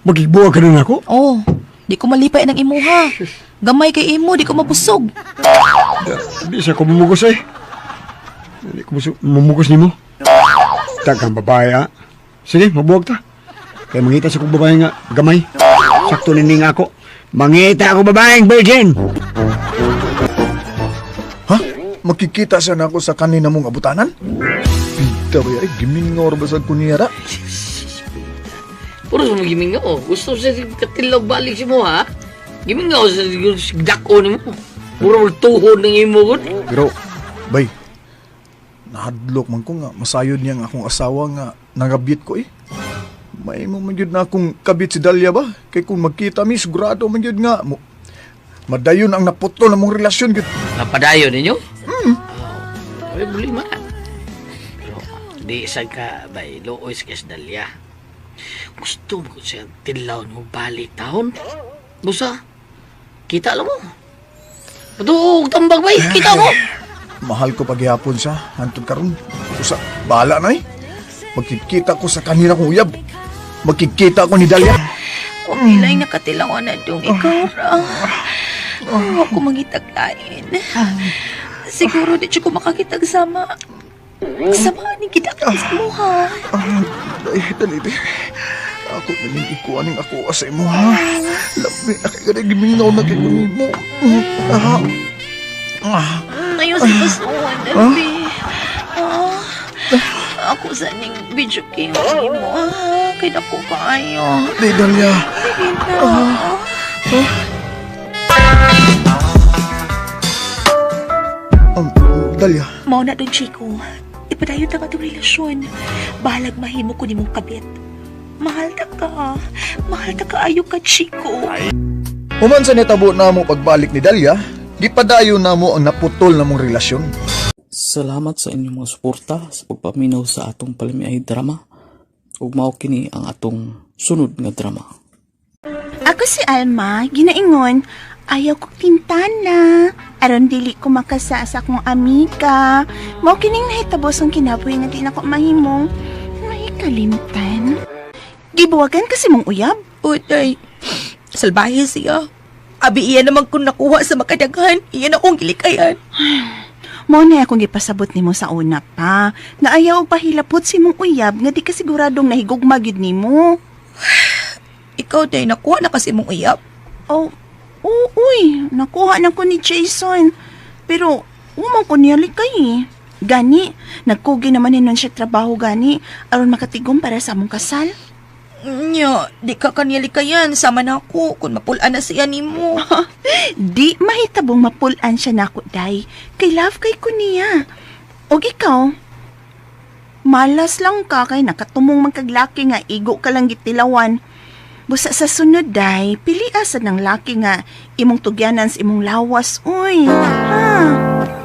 Magigbuwag ka na ako? Oh, di ko malipay ng imuha. Gamay kay imo, di ko mabusog. Di siya ko mumugos eh. Di ko mumugos nimo. Tagang babae ah. Sige, mabuwag ta. Kaya mangita sa kong babae nga gamay. Sakto nining ako. Mangita ako babaeng virgin. Ha? Makikita siya na ako sa kanina mong abutanan? Pita ba ay gimingaw ba sa kunyara? Puro sa mga gimingaw. Gusto sa katilaw balik si mo, ha? Gimingaw sa dako ni mo. Puro magtuhod ng imo. Pero, bay, nahadlok man ko nga, masayod niya ang akong asawa nga nangabit ko eh. May mo man yun na akong kabit si Dalia ba? Kay kung magkita mi, sigurado man yun nga. Madayon ang naputol na mong relasyon. Gyud. Napadayon ninyo? Oh, ay, problema. Pero, di isa ka, bay, luoy sa kas Dalia. Gusto mo ko siya tilaw mo balik taon. Busa, kita lang mo. Patuog, tambag bay, kita mo. Mahal ko paghihapon siya, hantod karon. Usa, bahala na eh. Magkikita ko sa kanila kong uyab. Magkikita ko ni Dalia. Huwag nila'y nakatilawan na dong ikaw ra. Huwag ko mangitag lain. Siguro di siya ko makakitag sama. Sama ni kita sa mo ha. Ay, dali, dali. Ako na ning ikuaning ako sa imo ha. Labi na kay gani gimingaw na kay mo. Ayaw sa pasuan, Albi. Ako sa ning video game mo. Ah, kay dako kaayo. Day, Dalia. Sige na. Dalia. Mao na dun, Chico. Ipadayon ta atong relasyon. Bahalag mahimo ko nimong kabit. Mahal ta ka. Mahal ta kaayo ka, Chico. Human sa nitabo namo pagbalik ni Dalia, gipadayon namo ang naputol namong relasyon. Salamat sa inyong mga suporta sa pagpaminaw sa atong palamiay drama. Ug mao kini ang atong sunod nga drama. Ako si Alma, ginaingon, ayaw ko tintana. Aron dili ko makasa sa akong amiga. Mao kining nahitabo sa kinabuhi nga di na ko mahimong mahikalimtan. Gibuwagan kasi mong uyab. Uday, salbahe siya. Abi iya naman kung nakuha sa makadaghan, iya na akong gilikayan. Mao na akong gipasabot nimo sa una pa, na ayaw og pahilapot si mong uyab nga di ka siguradong nahigugma gyud nimo. Ikaw, day, nakuha na kasi mong uyab. Oh, oo, uy, nakuha na ko ni Jason. Pero, umang ko niya likay eh. Gani, nagkugi naman ni nun siya trabaho gani, aron makatigom para sa among kasal. Nya, di ka kaniya likayan, sama na ako, kung mapulaan na siya nimo. Di mahitabong mapulaan siya nako, day. Kay love kay ko niya. Og ikaw, malas lang ka kay nakatumong magkaglaki nga igo ka lang gitilawan. Busa sa sunod, day, pili asa ng laki nga imong tugyanan sa imong lawas, uy. Ha?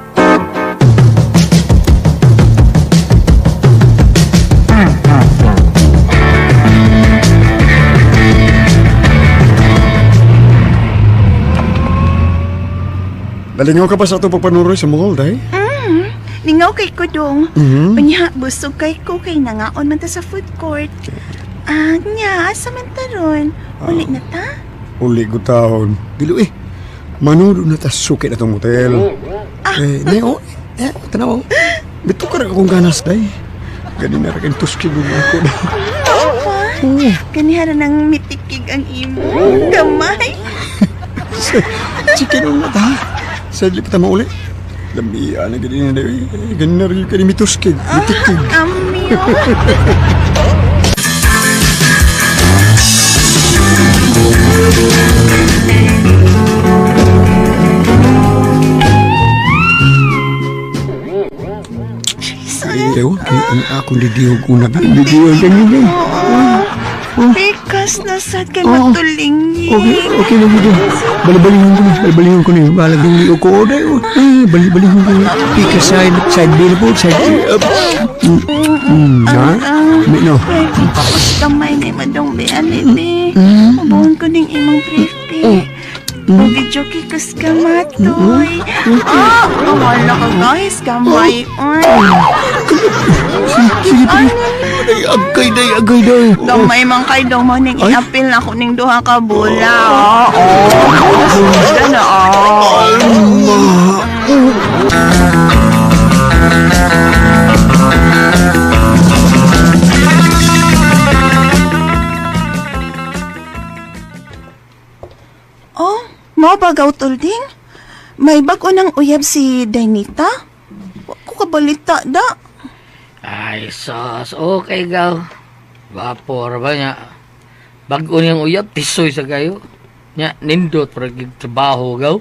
Nalingaw ka pa sa atong pagpanuroy sa mall, day? Lingaw kay ko dong. Mhm. Unya, busog kay ko kay nangaon man ta sa food court. Ah, nya, asa man ta ron? Uli na ta? Uli ko taon. Dilo eh. Manudo na ta suki na tong hotel. Eh, ne, oh. Eh, tanaw. Bito ka rin akong ganas, day. Gani na rin tuski mo ako. Pa? Ganihara nang mitikig ang imo. Gamay. Chicken na ta. Sa pa ta mauli. Lamia na gani na day. Gani na rin kani mituskig. Mitikig. Amyo. Ewan, kaya ang akong didihog una. Didihog ganyan. Pikas na sad kay matulingin. Okay, okay lang yun. Balibalingon ko na. Balibalingon ko na. Balag yung liyo ko. Oh, day, oh. Eh, balibalingon ko na. Pika side, side B na po. Side B. Up. Ha? Mi, no. Pwede pa ko sa kamay ni Madong Bealite. Ubuhon ko ning imong brief, be. Bugi-joki kas kamatoy. Ah, wala ka guys, kamay. Uy. Sige, sige. Day, agay, day, agay, day. Gamay man kay dong mo ning iapil na ko ning duha ka bula. Oo. Wala na. Oh. Oh, mao ba gaw tulding? May bag-o ng uyab si Dainita? Wa ko kabalita da. Ay, sus. Okay, gaw. Vapor ba niya? Bago niyang uyab, tisoy sa kayo. Nya, nindot para trabaho, gaw.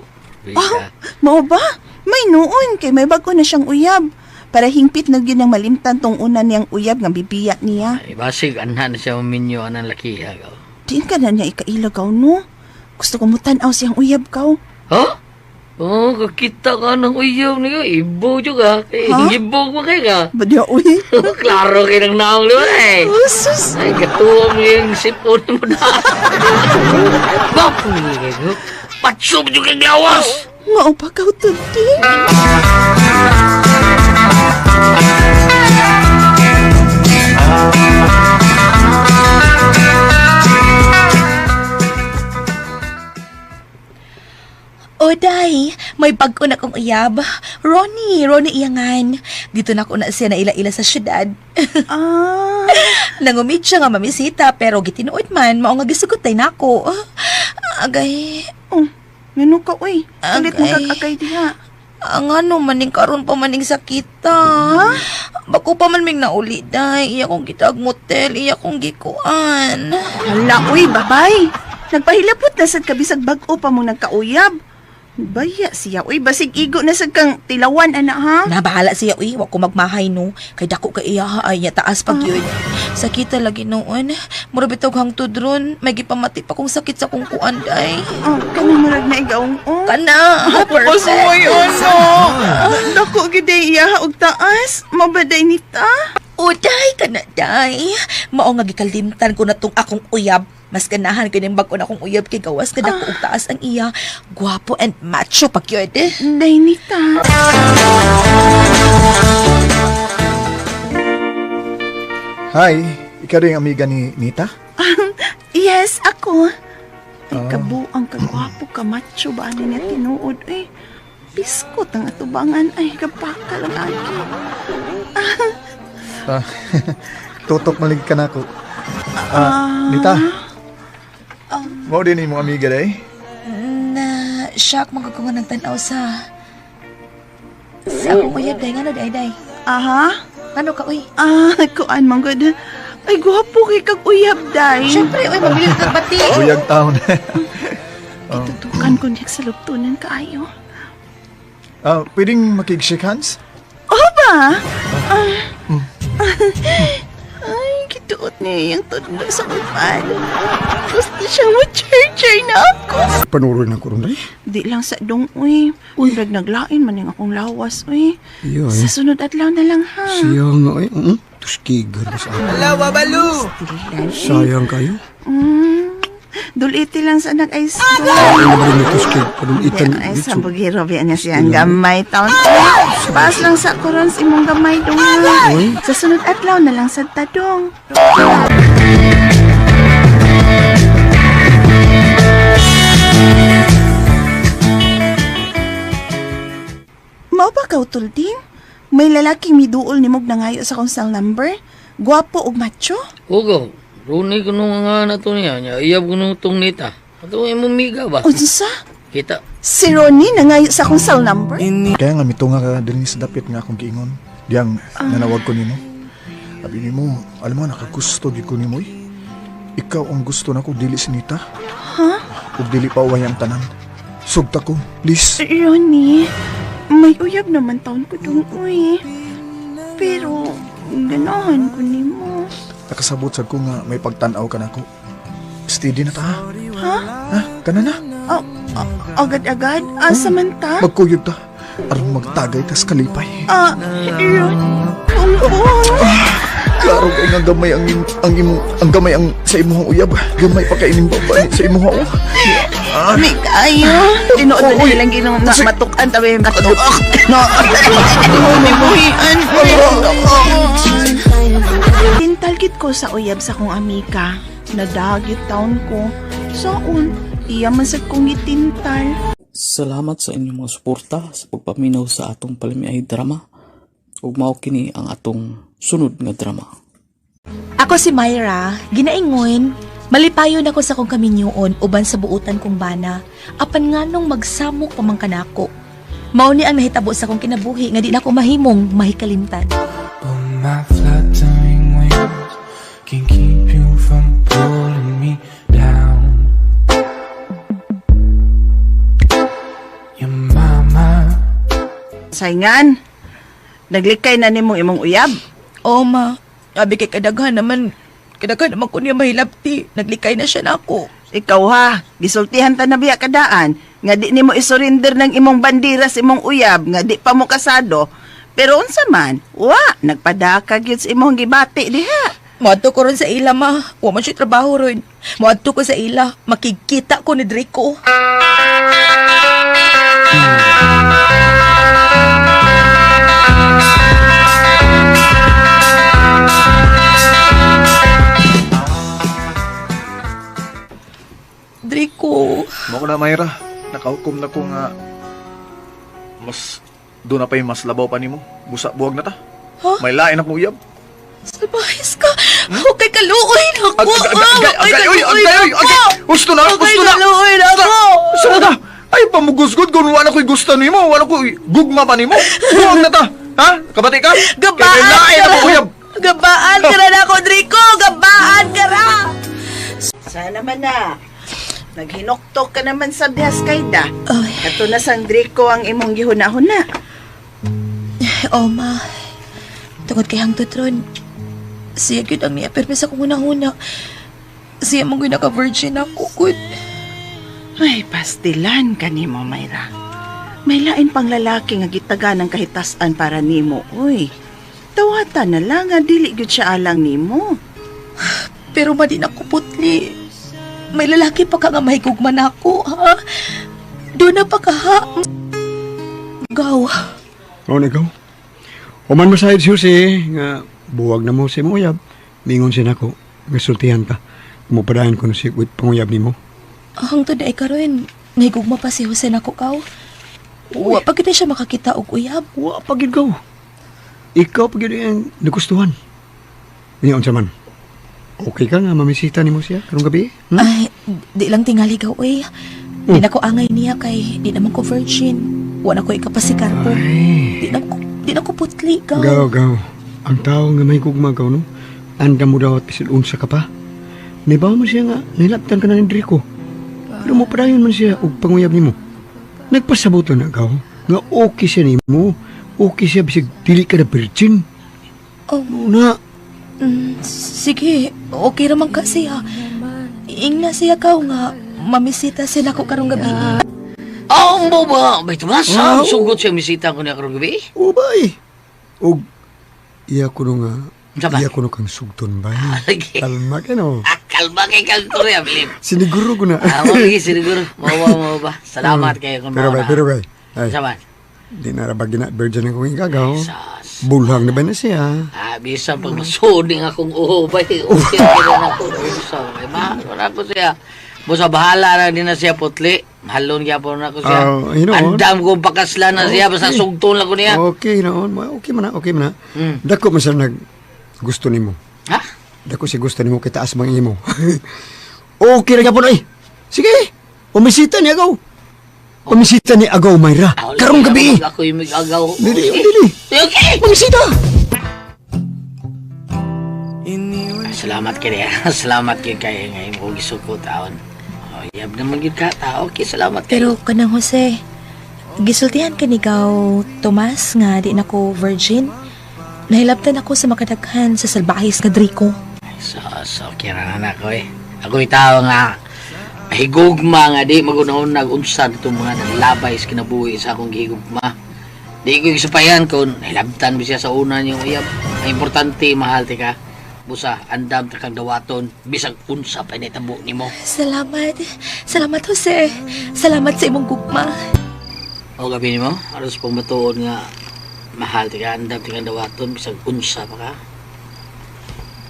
Oh, mao ba? May noon kay may bag-o na siyang uyab. Para hingpit na gyud ang malimtan tong una niyang uyab nga bibiya niya. Ay, basig, anha na siya maminyo anang lakiha, gaw. Diin ka na niya ikailagaw, no? Gusto ko mo tan-aw siyang uyab kaw. Ha? Oh, kakita ka ng uyab niyo. Ibo juga. Eh, Ha? Ibo mo kay ka. Badya, uy. Klaro kay ng naong di ba eh. Usus. Ay, katuwa mo yung sipon mo na. Bapo niyo kayo. Patsob yung kang lawas! Mao pa kaw tunti. Oday, may bag-o na kong uyab. Ronnie, Ronnie iyangan. Dito na ko na siya naila-ila sa syudad. Ah, Nangumid siya nga mamisita pero gitinuod man mao nga gisugot nako. Agay, oh, ngano ka, uy. Ulit mo Agay. kag-agay diha. Ang ano maning karon pa maning sakita. Bako pa man ming nauli day. Iya kong gitag motel, iya kong gikuan. Hala, uy, babay. Nagpahilapot na sad ka bisag bag-o pa mong nagkauyab. Baya siya, uy, basig igo na sad kang tilawan, ana ha? Nabahala siya uy, wa ko magmahay no. Kay dako kay iya ha, ay niya taas pag yun. Sakita lagi noon. Mura bitaw hangtod ron, may gipamati pa kong sakit sa kong kuan day. Oh, kanang murag na igaong oh. Kana, Pasuway, ano? Dako gid iya og taas. Mabaday nita. Uday ka na, day. Mao nga gikalimtan ko na tong akong uyab. Mas ganahan ko ning bag-o na akong uyab kay gawas ka dako og taas ang iya. Gwapo and macho pag yun. Day nita. Hi, ikaw rin ang amiga ni Nita? Yes, ako. Ay, kabuang kagwapo ka macho ba ani niya tinuod eh. Biskot ang atubangan ay kapakal ang aki. Ah, tutok malig ka na ako. Ah, Nita. Mao din imong amiga day? Na shock man ko nga nagtan-aw sa akong uyab day ngano day day. Aha. Ngano ka uy? Ah, kuan man gud. Ay, gwapo kay kag uyab day. Syempre uy mabilis ka bati. Buyag taon. Gitutukan ko niya sa luptunan kaayo. Ah, pwedeng makig-shake hands? Oh ba? Ah. Ay, gituot niya yung tudlo sa upan. Gusto siyang mo-churcher na ako. Panuroy na ko ron day. Di lang sa dong, uy. Uy. Murag naglain man yung akong lawas, uy. Iya, Sa eh. sunod adlaw na lang, ha? Siya nga ay. Tuskigan sa ako. Sayang kayo. Duliti lang sa nag-ice Ay, naman rin tuskig. Panulitan. Ay, sa bugiro, biya niya siyang gamay taon. Paas lang sa koron sa imong gamay dong. Uy. Sa sunod adlaw na lang sa tadong. Mao ba ka, Tulding? May lalaking miduol ni Mog nangayo sa akong cell number? Gwapo og macho? Ugaw, runi ko nung nga na to niya. Nya, iyab ko nung tong nita. Ato imong miga ba? Unsa? Kita. Si Ronnie nangayo sa akong cell number? Kaya nga mito nga ka dinhi sa dapit nga akong giingon. Diyang nanawag ko nimo. Abi nimo, alam mo nakagusto gyud ko nimo. Eh. Ikaw ang gusto nako dili si Nita. Ha? Ug dili pa uway ang tanan. Sugta ko, please. Ronnie, may uyab naman taon ko dong, uy. Pero, ganahan ko nimo. Nakasabot sad ko nga may pagtan-aw ka nako. Steady na ta. Ha? Ha? Kana na. Ah, ah, agad-agad? Asa man ta? Magkuyog ta. Aron magtagay tas kalipay. Ah, Ronnie, bumbong. Klaro kay nga gamay ang ang imong ang gamay ang sa imong uyab. Gamay pa kay ining baba ni sa imong oh. Ah, May kayo. Tinuod na Uy. nilang ginong na Kasi- matukan tabi matuok. No. Ni buhian. Tintalgit ko sa uyab sa kong amika. Nadagit taon ko. Saon, iya man sad kong gitintal. Salamat sa inyong mga suporta sa pagpaminaw sa atong palamiay drama. Ug mao kini ang atong sunod nga drama. Ako si Myra, ginaingon, malipayon ako sa kong kaminyoon uban sa buutan kong bana, apan nganong magsamok pa man kanako. Mao ni ang nahitabo sa akong kinabuhi nga di na ako mahimong mahikalimtan. But my fluttering wings can keep you from pulling me down. Your mama. Sayngan, naglikay na nimo imong uyab. Oo ma, abi kay kadaghan naman ko niya mahilabti, naglikay na siya nako. Ikaw ha, gisultihan ta na biya kadaan nga di nimo isurrender ng imong bandira sa imong uyab nga di pa mo kasado. Pero unsa man, wa nagpadaka gyud sa imong gibati diha. Moadto ko ron sa ila ma, wa man siya trabaho ron. Moadto ko sa ila, makigkita ko ni Draco. Draco, Mao ko na Mayra, nakahukom na ko nga mas doon na pa yung mas labaw pa nimo. Busa buwag na ta. Huh? May lain akong uyab. salbahis ka. Okay, kaluoy na ako. Agay, agay, agay, agay, oy, agay, oy, agay. Gusto na, Okay, gusto na. kaluoy na ako. Gusto na ta. Ay, pamugusgod kung wala ko'y gusto nimo, wala ko'y gugma pa nimo. Buwag na ta. Ha? Kabati ka? Gabaan Kay lain ka na ra. uyab. Gabaan ka ra nako, Drico! Gabaan ka ra! Sana man na. Naghinuktok ka naman sa dihas kayda. Ay. Kato na sang Draco ang imong gihuna-huna. Oh, ma. Tungod kay hangtod ron, siya gyud ang niapirmi sa kong hunahuna. Siya man gyud naka-virgin ako, gud. Ay, pastilan ka nimo, Mayra. May lain pang lalaki nga gitaga ng kahitasan para nimo, uy. Tawata na lang nga dili gyud siya alang nimo. Pero ma, di na ko putli. May lalaki pa ka nga mahigugma na ako, ha? Doon na pa ka, ha? Gaw. O, nagaw. Human mo sa Jose, nga buwag na mo si mong uyab. Mingon siya nako, nga sultihan ka. Mupadahan ko na si with panguyab nimo. Hangtod na ikaroon, nahigugma pa si Jose nako kaw. Wa pa gid na siya makakita og uyab. Wa pa gid gaw. Ikaw pa gid ang nagustuhan. Niya unsa man. Okay ka nga mamisita nimo siya karong gabi? Hmm? Ay, di lang tingali gaw, oy. Di na ko angay niya kay di naman ko virgin. Wa na ko ikapasikarpo. Ay. Di na ko putli gaw. Gaw, gaw. Ang tao nga may gugma gaw, no? Anda mo daw at bisan unsa ka pa. Nibaw mo siya nga, nilaptan ka na ni Draco. Pero mo padayon man siya og panguyab nimo. Nagpasabot na gaw, nga okay siya nimo. Okay siya bisag dili ka na virgin. Oh. Na, Sige, okay raman ka siya. Ingna siya kaw nga mamisita sila ko karong gabi. Oh, mo ba? May Tomas, Ah, ah, sugot siya misita ko niya karong gabi. ubay. Og iya ko no nga, Unsa ba? iya ko no kang sugton ba? Lagi. Kalma ka no. Ah, kalma kay kang Korea, Bilip. Siniguro ko na. Ah, mo lagi siniguro. Mo ba? Salamat kayo kung Pero bay, mauna. pero bay. Ay, Unsa man? di na ra ba gina virgin akong igagaw. Sas. Bulhang na ba na siya? Ah, bisan pag masuning akong uho ba, okay na ako. Sa kay ma, wala ko siya. Busa bahala na din na siya putli. Mahalon gyapon na ko siya. Ah, hinoon. Andam ko pakaslan na siya basta Okay. sugton lang ko niya. Okay noon, okay man na, okay man na. Mm. Dako man siya nag gusto nimo. Ha? Dako si gusto nimo kay taas bang imo. Okay ra gyapon ay. Sige. Umisita ni agaw. Umisita ni agaw Mayra. Ah, Karong gabi. Ako yung mag-agaw. Dili, dili. Okay. Umisita. Ah, salamat kay niya. Salamat kay kay nga imo gisuko taon. Oh, yab naman gyud ka ta. Okay, salamat kay. Pero kanang Jose, gisultihan ka ni Gaw Tomas nga di na ko virgin. Nahilabtan ako sa makadaghan sa salbahis nga Draco. So, okay ra na ako eh. Ako itaw nga higugma nga di magunahon nagunsa dito mga nalabay sa kinabuhi sa akong gihigugma. Di ko gisupayan kung nahilabtan ba siya sa una niyong uyab. Ang importante, mahal tika. Busa, andam ta kang dawaton, bisag unsa pa nitabo nimo. Salamat. Salamat, Jose. Salamat sa imong gugma. O gabi nimo, aros pong matuod nga mahal tika, andam tika kang dawaton, bisag unsa pa ka.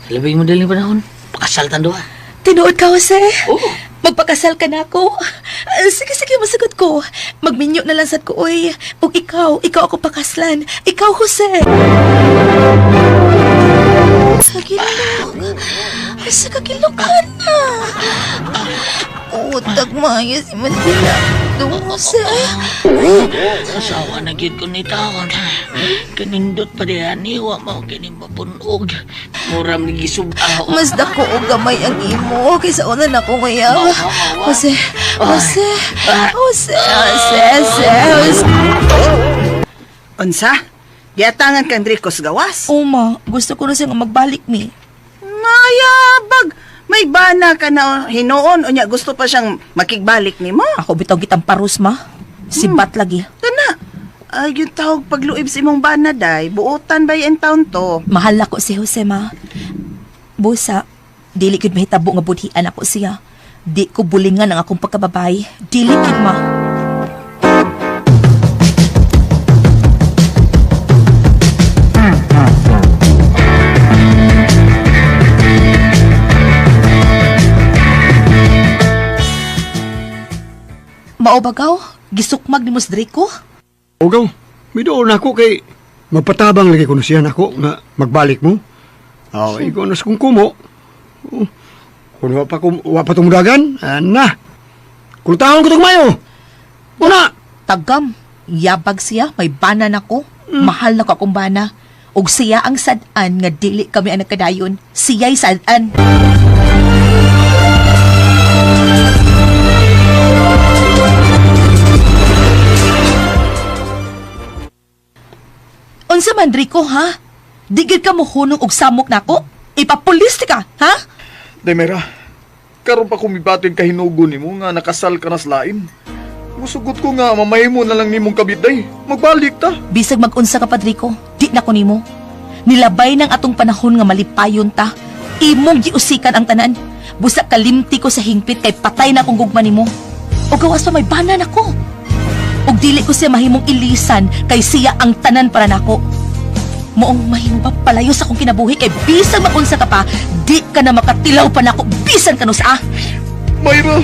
Sa labing mo daling panahon, pakasal tan duha. Tinuod ka, Jose. Oo. Magpakasal ka na ako. Ah, sige, sige, masagot ko. Magminyo na lang sad ko, oy. Ug ikaw, ikaw ako pakaslan. Ikaw, Jose. Sa gilok. Sa kagilok ka na. Oh, tagmaya si Mandila. Jose. Asawa na gyud ko ni taon. Kanindot pa diha ni wa mao kini mapunog. Mura man gisubaw. Mas dako og gamay ang imo kaysa una na ko ngayaw. Jose, Jose, Jose, Jose, Jose, Jose. Unsa? Giatangan kang Draco sa gawas. Uma, gusto ko na siyang magbalik mi. Mayabag! May bana ka na hinuon unya gusto pa siyang makigbalik nimo. Ako bitaw gitang parus ma. Sibat lagi. Kana. Ay, yung tawag pagluib sa imong bana day, buotan ba yung taon to? Mahal ako si Jose ma. Busa, dili gud mahitabo nga budhian ako siya. Di ko bulingan ang akong pagkababay. Dili gud ma. Mao bagaw, gisukmag ni Mos Draco? Ogaw, midoon ako kay magpatabang lagi ko siya nako nga magbalik mo. Aw, ikaw na sa kung kumo. Oh, kung wa pa kum, wa pa tumudagan, ana. Kultahon ko tong mayo. Una! Tagam, yabag siya, may bana nako. Mahal na ko akong bana. Ug siya ang sad-an nga dili kami ang nagkadayon. Siya'y sad-an. Unsa man Rico ha? Di gid ka mohunong og samok nako? Ipapulis ka, ha? Demera, karon pa kumibatin kahinugo nimo nga nakasal ka na sa lain. Musugot ko nga mamahimo na lang nimong kabit day. Magbalik ta. Bisag mag-unsa ka Padrico, di na ko nimo. Nilabay ng atong panahon nga malipayon ta. Imong giusikan ang tanan. Busa kalimti ko sa hingpit kay patay na akong gugma nimo. O gawas pa may banan ako. Ug dili ko siya mahimong ilisan kay siya ang tanan para nako. Moong mahimo pa palayo sa akong kinabuhi kay bisag mag-unsa ka pa, di ka na makatilaw pa nako bisan kanu sa. Mayra!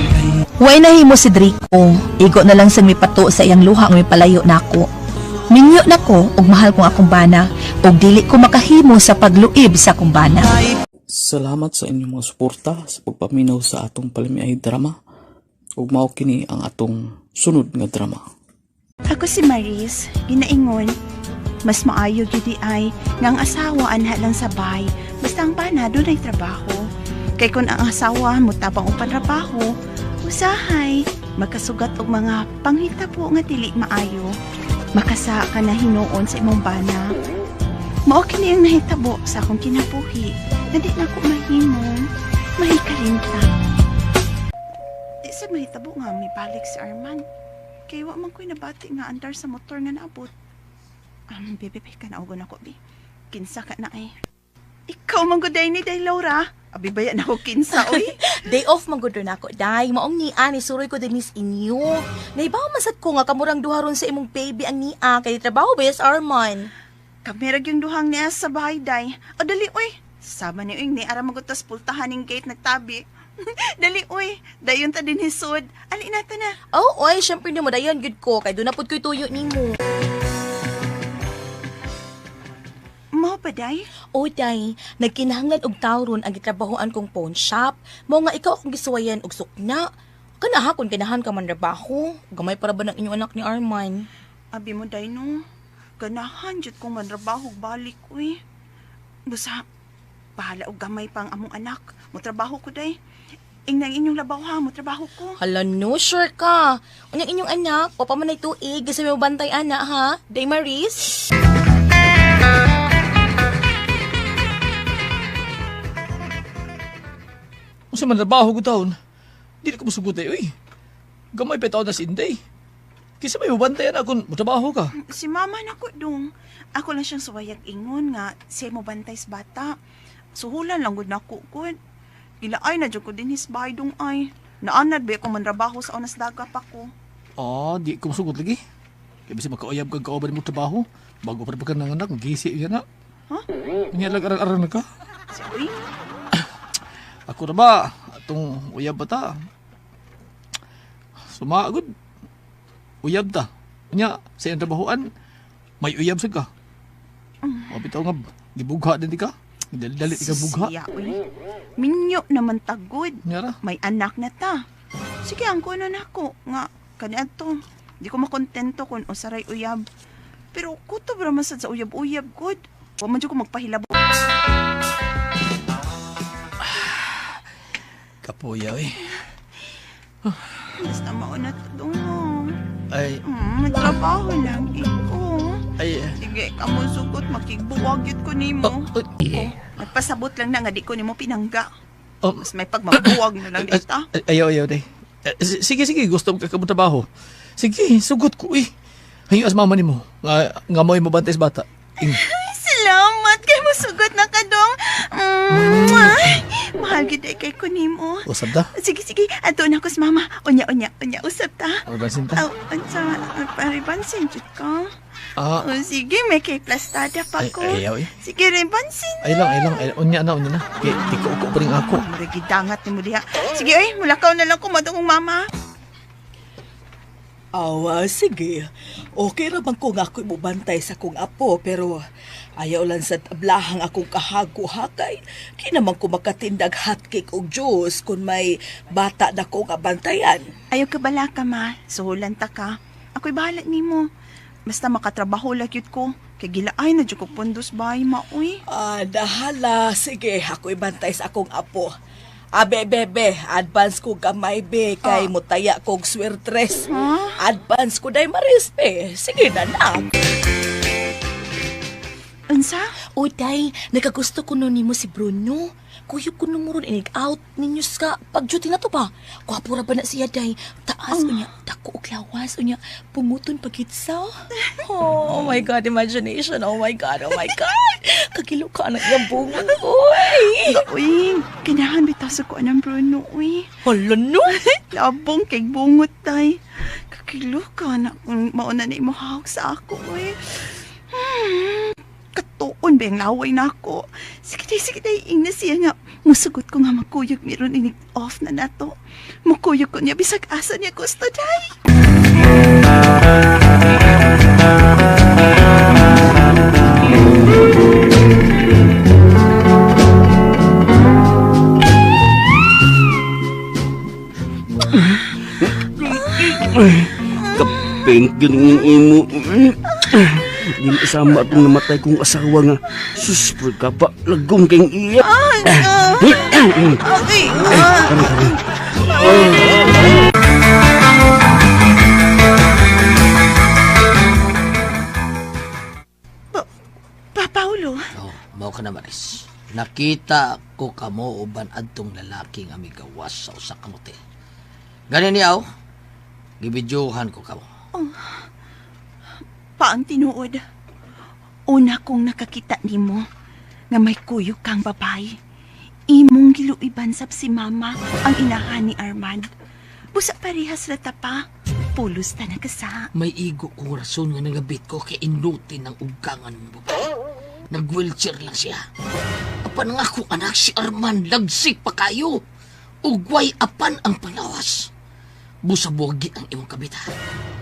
Way nahimo si Draco. Igo na lang sa mipato sa iyang luha nga mipalayo nako. Minyo nako og mahal kong akong bana ug dili ko makahimo sa pagluib sa akong bana. Salamat sa inyong mga suporta sa pagpaminaw sa atong palamiay drama. Ug mao kini ang atong sunod nga drama. Ako si Maris, ginaingon. Mas maayo gyud ay nga ang asawa anha lang sa bay, basta ang bana dunay trabaho. Kay kun ang asawa mo tabang og pantrabaho, usahay makasugat og mga panghitabo nga dili maayo. Makasa ka na hinuon sa imong bana. Mao kini ang nahitabo sa akong kinabuhi nga di na ko mahimong mahikalimtan. Di sa mahitabo nga mibalik si Arman. Kay wa man ko'y nabati nga andar sa motor nga naabot. Bebe, ka na ugon ako, bi. Kinsa ka na ay. Ikaw man gud ni day Laura. Abi baya na ako kinsa oy. Day off man gud nako day. Maong nia ni suroy ko dinis inyo. Naibaw man sad ko nga kamurang duha ron sa imong baby ang nia kay trabaho ba yes Arman. Kami ra gyung duhang niya sa bahay day. O dali oy. Sama ni oy ni ara magutas pultahan ning gate nagtabi. Dali oy. Dayon ta din hisod. Ali na ta na. Oh, oy, syempre nimo dayon gud ko kay doon na pud ko'y tuyo nimo. Mao pa day? O day, nagkinahanglan og tawo ron ang gitrabahoan kong pawn shop. Mao nga ikaw akong gisuwayan og sukna. Kanaha kun ganahan ka man trabaho. Gamay para ba ng inyong anak ni Arman? Abi mo day no. Ganahan jud kong mantrabaho balik oy. Basta bahala og gamay pang among anak. Motrabaho ko day. Ingnang inyong labaw ha, motrabaho ko. Hala no, sure ka. Unyang inyong anak, o pa man ay tuig, kasi may bantay ana ha. Day Maris? Unsa man trabaho ko taon? Dili ko musugot ay, uy. Gamay pa taon na si Inday. Kisa may mabantayan ako, mutrabaho ka. Si mama nako dong. Ako lang siyang suwayag ingon nga siya mo bantay sa bata. Suhulan lang gud nako gud. Gilaay na jud ko din his bahay dong ay. Naanad ba ako manrabaho sa onas daga pa ko. Ah, di ko musugot lagi. Kaya bisa makauyab kag kauban mo trabaho. Bago pa pa ka ng anak, gisi yan na. Huh? Nga lang aral-aral na ka. Si uy, Ako na ba? Atong uyab ba ta? Sumagod. Uyab ta. Nya, sa iyang trabahoan, may uyab sa ka. O bitaw nga, gibugha din di ka. Dali-dali di ka bugha. Siya uy. Minyo naman tagod. Nga ra. May anak na ta. Sige, ang kuno nako nga kaniadto. Di ko makontento kung usaray uyab. Pero kutob ra man sad sa uyab-uyab gud. Wa man jud ko magpahilabo. Kapuya, eh. Basta mauna to dong mo. Ay, Trabaho lang iko. ay, Sige, kamo sugot makigbuwag yun ko nimo. oh, Ko, nagpasabot lang na nga di ko nimo pinangga. oh, Mas may pagmabuwag na lang dita. ay, ayaw, ayaw, day. Eh, Sige, sige, gusto mo ka trabaho. Sige, sugot ko, eh. Hayo as mama nimo. Nga, nga mo'y mabantay sa bata. Ing, Salamat kay musugot na ka dong. Mwah! Mahal gid ay kay ko nimo. usab ta. Sige, sige, ato na ko sa mama. Unya, unya, unya, usab ta. Arbansin ta. Aw, unsa, paribansin jud ka. Ah, Oh, sige, may kay plastada pa ay, ko. ayaw, eh. Sige, ribansin. Ay lang, ay lang, ay, unya na, unya na. Kay, tiko ko pa rin ako. Murag gidangat ni mo diha. Sige, oy, mulakaw na lang ko madungong mama. Awa, sige. Okay ra man ko nga ako'y mubantay sa kong apo, pero ayaw lang sa tablahang akong kahago hakay. Di naman ko makatindag hotcake og juice kung may bata na kong abantayan. Ayaw ka bala ka, ma. Suhulan ta ka. Ako'y bahala nimo. Basta makatrabaho lang gyud ko. Kay gilaay na jud ko pundos bay maoy. Ah, dahala. Sige, ako'y bantay sa akong apo. Abe, bebe, advance ko gamay, be. Kay mutaya kog swertres. Advance ko day Maris, be. Sige na, nak. Unsa? Uy, day, nakagusto ko nun nimo si Bruno. Kuyog ko nung muron inig out ninyo sa pag-duty na to ba? Gwapo ra ba na siya, day? Taas unya, dako og lawas unya, punguton pagitsa. Oh, my God, imagination. Oh my God, oh my God. Kagilo ka anak niyang bungon, uy. Uy, kinahan bitaw sa ko anang Bruno, uy. Hala no. Labong kay bungot tay. Kakilo ka na kung mauna na imo hawak sa ako, uy. Katuon ba yung laway na ako? Sige day, ingna siya nga. Musugot ko nga magkuyog meron inig off na nato. Mukuyog ko niya bisag asa niya gusto day. Kapink yun ang imo. Di isama atong namatay kong asawa nga. Sus, ka pa. Lagom kayong iya. Ay, ah. Pa Paulo, Oh, mao ka na Maris. Nakita ko kamo uban adtong lalaki nga migawas sa usa ka motel. Gani niya oh. Gibidyohan ko kamo. paang tinuod. Una kong nakakita nimo nga may kuyog kang babae. Imong giluiban sab si mama ang inahan ni Armand. Busa parehas ra ta pa. Pulos ta nagasa. May igo kong rason nga nangabit ko kay inutin ang ugangan ng babae. Nag-wheelchair lang siya. Apan nga akong anak si Arman, lagsik pa kayo. Ugway apan ang panglawas. Busa buwagi ang imong kabita.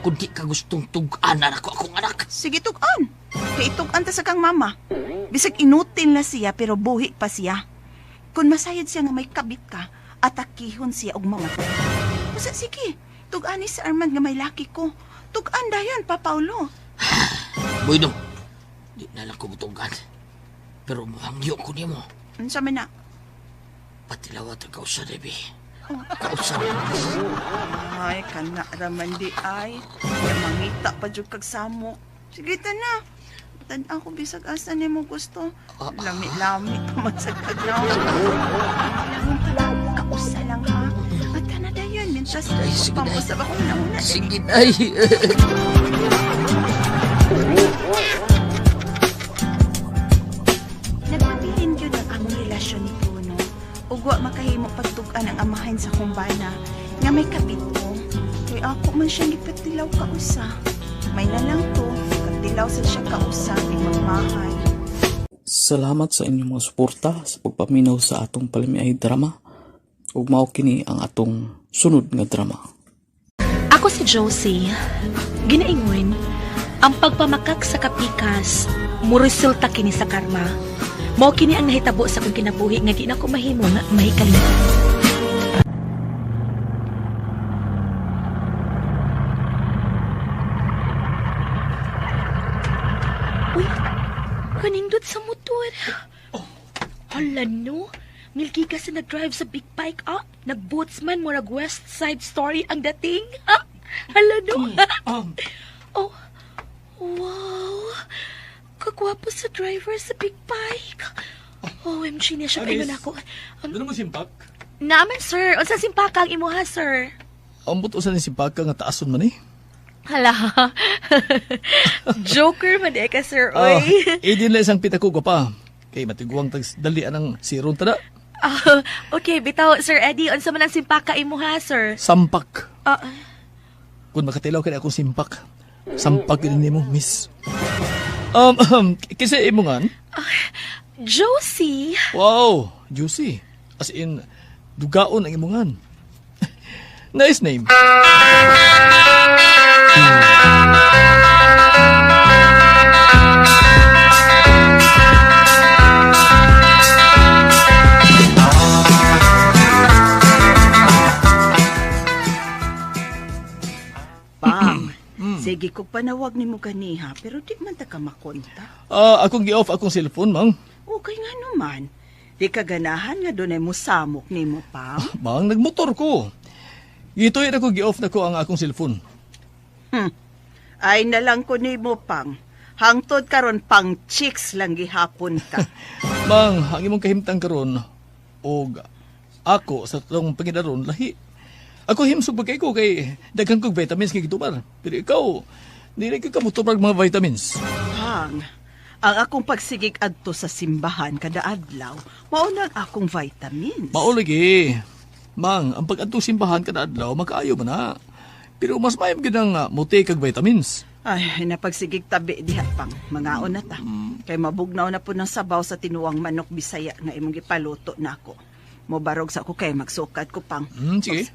Kung di ka gustong tug-an na ako akong anak. Sige tug-an. Kay itug-an ta sa kang mama. Bisag inutil na siya pero buhi pa siya. Kung masayod siya nga may kabit ka, atakihon siya og mamatay. Busa sige, tug-an ni si Armand nga may laki ko. Tug-an dayon pa Paulo. Bueno, di na lang ko mutugan. Pero muhangyo ko nimo. Unsa man na? Patilawat ang kausa, Debbie. Kausa. Ay, kana raman di ay. Ya, mangita pa jud kag samok. Sige ta na. Tan ako bisag asa nimo gusto. Lami-lami pa man sa kagnaw. Kausa lang ha. At na dayon, mintas Ay, sige, day. pamusab ako na una. Sige, day. Nagpabilin gyud ang among relasyon ni Bruno. Ug wa makahimo pagtug-an ang amahan sa kumbana nga may kapit ko. Kay ako man siyang gipatilaw kausa. May na lang to, katilaw sa siya kausa, magmahal. Salamat sa inyong mga suporta sa pagpaminaw sa atong palamiay drama. Ug mao kini ang atong sunod nga drama. Ako si Josie. Ginaingon, ang pagpamakak sa kapikas, muresulta kini sa karma. Mao kini ang nahitabo sa akong kinabuhi nga di na ko mahimo nga mahikalimot. Uy, kanindot sa motor. Hala no, Milky kasi nag-drive sa big bike ah. Nag-bootsman mo nag West Side Story ang dating. Ah, hala no. Oh, wow. Kagwapo sa driver sa big bike. OMG niya siya Aris. paingon ako. Doon mo simpak? Naman sir, unsa simpaka ang imuha sir? Ambot usa ni simpaka nga taason man eh. Hala. Joker man di ka sir, Ah, oy. idin lang isang pitako ko pa. Kay matiguang tag dali anang siron tada. Ah, okay, bitaw Sir Eddie, unsa man ang simpaka imuha sir? Sampak. Ah, Kung makatilaw kay akong simpak. Sampak gid nimo, miss. Kasi imongan. Josie. Wow, juicy. As in, dugaon ang imongan. Nice name. Pang, Sige kog panawag nimo ganiha pero di man ta ka makontak. Ah, akong gi-off akong cellphone, Mang. Okay nga naman. Di ka ganahan nga dunay mosamok nimo, Pang. Mang, nagmotor ko. Gituyo na ko gi-off na ko ang akong cellphone. Ay nalang ko nimo, Pang. Hangtod karon pang chicks lang gihapon ka. Mang, ang imong kahimtang karon og ako sa tong pangidaron lahi. Ako himsog pa kay ko kay daghan kog vitamins kay gitumar. Pero ikaw, dili ka kamutumar mga vitamins. Pang, ang akong pagsigig adto sa simbahan kada adlaw, mao na ang akong vitamins. Mao lagi. Mang, ang pag-adto simbahan kada adlaw makaayo man na. Pero mas maayo gyud ang muti kag vitamins. Ay, napagsigig tabi diha pang. Mangaon na ta. Kay mabugnaw na po ng sabaw sa tinuang manok Bisaya nga imong gipaluto na ako. Mobarog sa ako kay magsukad ko pang. Sige.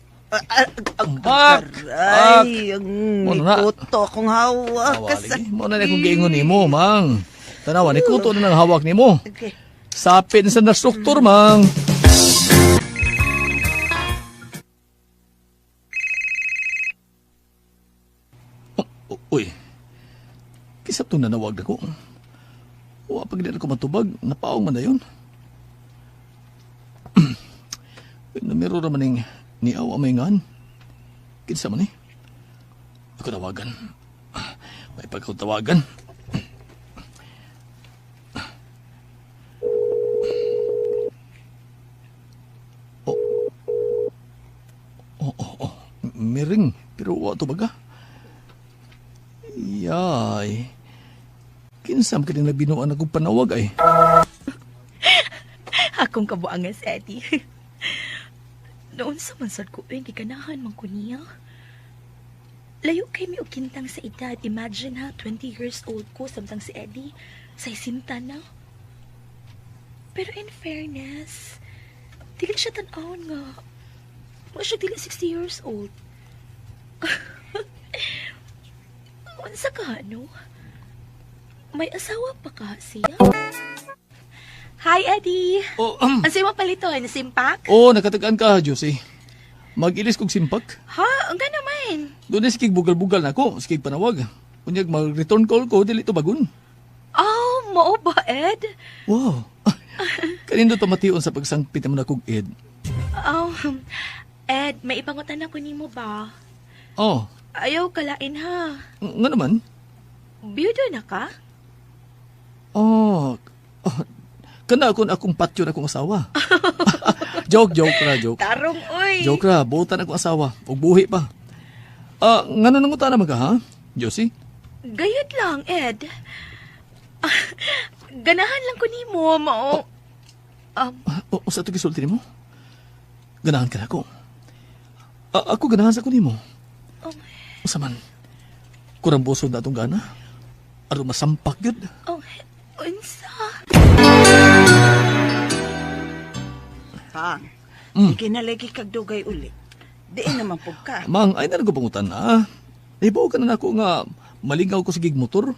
Bak! Ay, ang Mo na. nikuto akong hawak. Awa, lagi. Mo na akong giingon nimo, Mang. Tanawa ni kuto na ng hawak nimo. Okay. Sapin sa na struktur, Mang. Oh, uy. Kinsa itong nanawag ako. Wa pag di ako matubag, napaong man na yun. Numero raman ning niaw amay ngan. Kinsa man eh. Ako tawagan. May pagkatawagan. Oh. Miring. Pero wa to baga. Yay. Kinsam ka din nabinuan akong panawag ay. Akong kabuangan si Eddie. Noon sa mansad ko, eh, giganahan man ko niya. Layo kay mi og kintang sa edad. Imagine ha, 20 years old ko, samtang si Eddie, sa isinta na. Pero in fairness, dili siya tan-awon nga. Wa siya dili 60 years old. Unsa ka, no? May asawa pa ka siya? Hi, Eddie! Oh, Ang sa'yo paliton, simpak? Oh, nakatagaan ka, Josie. Mag-ilis kog simpak. Ha? Ang naman. Doon na sikig bugal-bugal na ako, sikig panawag. Unyag mag-return call ko, dili to bagun. Oh, mao ba, Ed? Wow. Kanindo tamation sa pagsangpit naman akong Ed. Oh, Ed, may ipangutan ako nimo ba? Oh, Ayaw kalain ha. nga naman. Biyudo na ka? Oh, oh kana akong akong patyo na akong asawa. Joke, joke ra, joke. Tarong, uy! Joke ra, buotan akong asawa. Ug buhi pa. Ah, ngano nanguta naman ka, ha? Josie? Gayud lang, Ed. Ah, ganahan lang ko nimo, mao. O, sa ito gisulti nimo? Ganahan ka na ako. Ah, ako ganahan sa ko nimo. Oh. Usa man, kurang buso na atong gana. Aron masampak yun. Oh, unsa? Pang, kinalagi kag dugay uli. Di naman pug ka. Mang, ay na pangutan na. Ibaw ka na nako nga malingaw ko sa gig motor.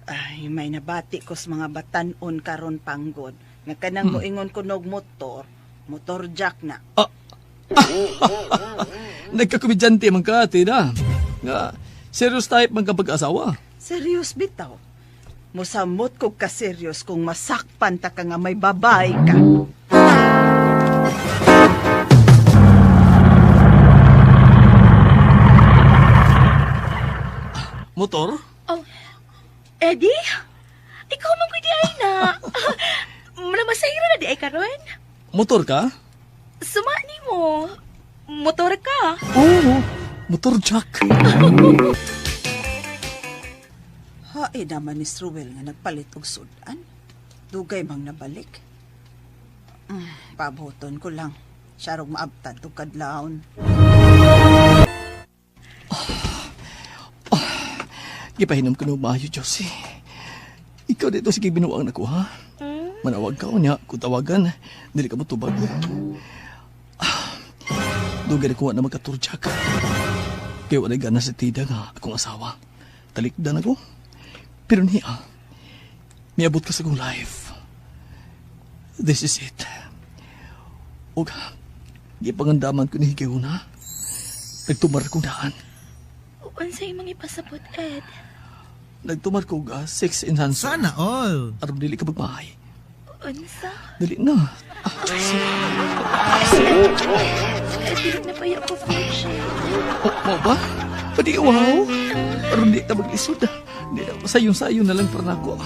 Ay, may nabati ko sa mga batanon karon panggod. Nga kanang moingon ko nog motor, motor jack na. Nagkakomedyante man ka, Tina. Nga, serious type man ka pag-asawa. Serious bitaw. Musamot ko ka serious kung masakpan ta ka nga may babae ka. Motor? Oh, Eddie? Ikaw man ko di ay na. Masahira na di ay karon. Motor ka? Suma nimo. Motor ka. Oo, motor jack. Hae naman ni Struwel nga nagpalit og sudan. Dugay mang nabalik. Pabuton ko lang. Siya rog maabtad og kadlawon. Gipahinom ko no maayo, Josie. Ikaw dito sige binuang na ko, ha? Manawag ka niya, kung tawagan, dili ka mo tubag. Ah, dugay na kuha na magkaturjak. Kaya walay gana sa tida nga akong asawa. Talikdan ako. Pero niya, miabot ka sa akong life. This is it. Og, gipangandaman ko ni Higayuna. Nagtumar kong daan. Unsa imong ipasabot, Ed? Nagtumar ko og sex enhancer. Sana all. Aron dili ka magmahay. Unsa? Dali na. Ed, dili na pa ko virgin. Oh, mo ba? Pwede wow. Aron di ta maglisod. Di na, sayon-sayon na lang para nako.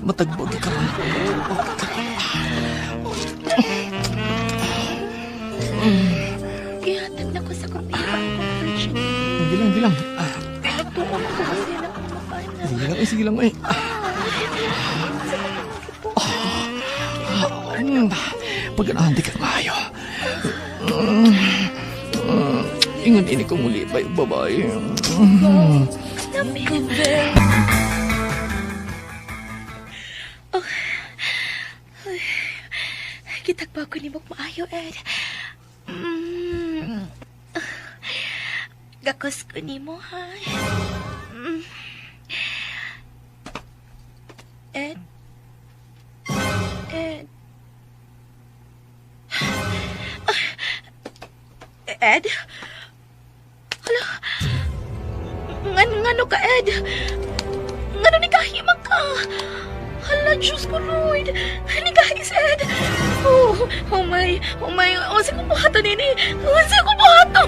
Matagbog ka man. Matagbog ka man. Gihatag na ko sa kong iba akong virgin. Sige lang, sige lang. Ah, Nagtuon ko kasi na akong mabana. sige lang, eh, sige lang. Eh. Pagkanahan di ka maayo. Mm. Mm. Ingon ini ko muli ba yung babae. Mm. Oh. Ay, Gitagpa ko ni Mok maayo, Ed. Mm. Gakos ko ni mo, ha? Mm. Ed? Ed? Ed? Hala? Ngano ka, Ed? Ngano ni kahimang ka? Hala, Diyos ko, Lord! Nikahi si Ed! Oh, oh my, oh my, unsa ko buhaton nini? Unsa ko buhaton?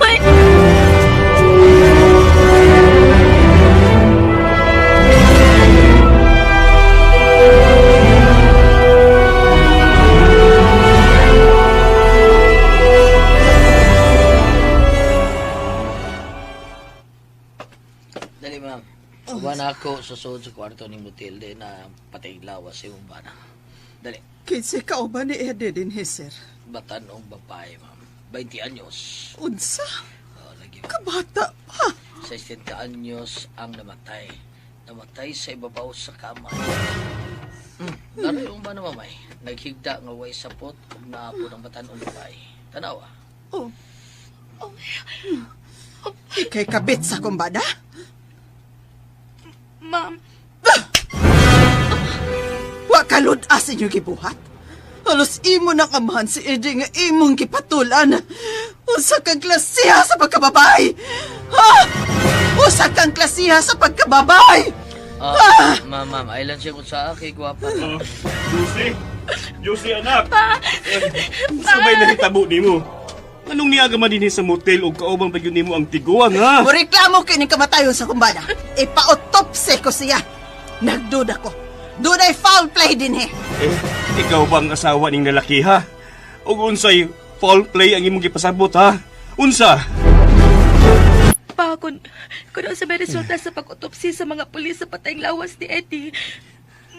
Dali, ma'am. Uban ako sa suod sa kwarto ni Matilde na patay lawas sa imong bana. Dali. Kinsa ka ba ni Eddie din, he, sir? Batanong babae, ma'am. 20 anyos. Unsa? Oh, lagi. Kabata pa. 60 anyos ang namatay. Namatay sa ibabaw sa kama. Dali yung ba na mamay? Naghigda nga way sapot ug naapo ng batanong babae. Tanawa. Oh. Ikay kabit sa kumbada? Ma'am, Wa kalud-as inyo gibuhat? Halos imo nang amahan si Eddie nga imong gipatulan. Usa kang klasiha sa pagkababay! Ha? Usa kang klasiha sa pagkababay! Ah, ma'am, ma'am, ailan siya kung sa akin, gwapa. Juicy! Juicy, anak! Sa may nahitabo nimo. Anong niyaga man dinhi sa motel o kaubang pa gyud nimo ang tiguang, ha? Mureklamo kini kamatayon sa kumbada. Ipa-autopsy ko siya. Nagduda ko. Dunay foul play din he. Eh, ikaw ba ang asawa ning lalaki, ha? O unsay foul play ang imong gipasabot, ha? Unsa? pa, kung sa may resulta sa pag-autopsy sa mga pulis sa patayng lawas ni Eddie,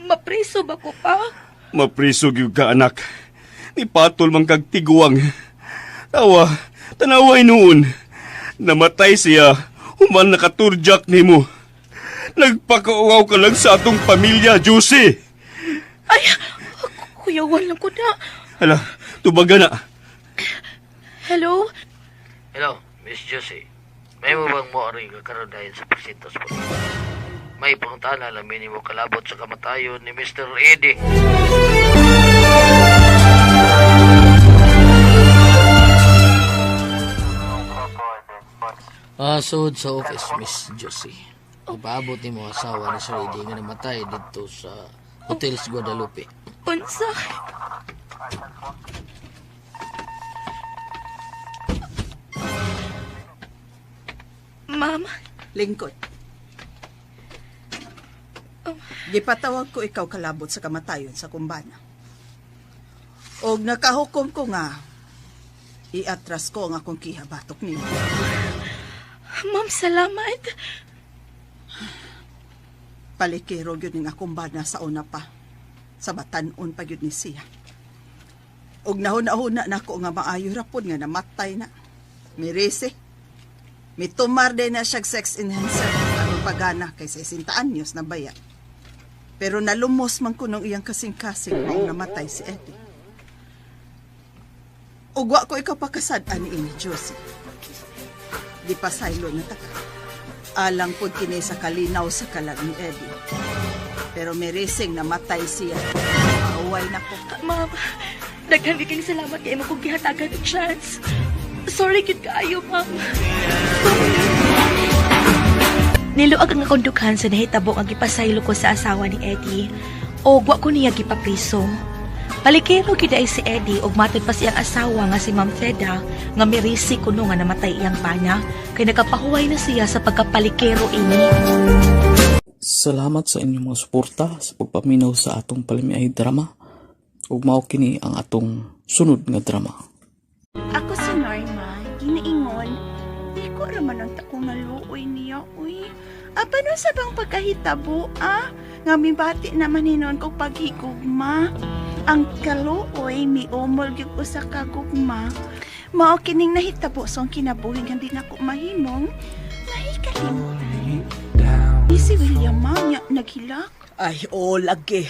mapriso ba ko pa? Mapriso gyud ka, anak. Ni patol man kag tiguang. Tawa, tanaway noon. Namatay siya, human nakaturjak nimo. Nagpakauaw ka lang sa atong pamilya, Juicy. Ay, kuyawan lang ko na. Hala, tubaga na. Hello? Hello, Miss Josie. May mo bang moari ka karon dahil sa presinto sa pulis? May pangutana lang mo kalabot sa kamatayon ni Mr. Eddie. Sud sa office, Miss Josie. Ipaabot ni mo asawa ni Sir Eddie nga namatay dito sa Hotel Guadalupe. Unsa? Ma'am? Lingkod. Gipatawag ko ikaw kalabot sa kamatayon sa kumbana. Og nakahukom ko nga, iatras ko ang akong kihabatok nimo. Ma'am, salamat. Palikero gyud ning akong bana sa una pa. Sa batan-on pa gyud ni siya. Og nahuna-huna nako nga maayo ra pod nga namatay na. Mirese. Mitumar din na siya sex enhancer aron pagana kay 60 anyos na baya. Pero nalumos man ko nung iyang kasing-kasing maong namatay si Eddie. Ug wa ko ikaw pakasad-an ni ini Josie. Di pa saylo na taka. Alang pod kini sa kalinaw sa kalag ni Eddie. Pero meresing namatay siya. Maaway na ko. Ma'am, daghang kayong salamat kay imo kong gihatagan og chance. Sorry gid kaayo, ma'am. Sorry. Niluag ang akong dughan sa nahitabo ang gipasaylo ko sa asawa ni Eddie o wa ko niya gipapriso. Palikero gid ay si Eddie ug matod pa siyang asawa nga si Ma'am Feda nga mirisi kuno nga namatay iyang bana kay nakapahuway na siya sa pagkapalikero ini. Salamat sa inyong mga suporta sa pagpaminaw sa atong palimiay drama. Ug mao kini ang atong sunod nga drama. Ako si Norma, ginaingon, di ko raman ang takong naluoy niya, uy. Apan sa bang pagkahitabo, ah? Nga mibati naman hinon kong paghigugma. Ang kaluoy, miumol gyud usa ka gugma. Mao kining nahitabo sa akong kinabuhi nga di nako mahimong nahikalimutan. Di si William ma niya naghilak. Ay, o lagi.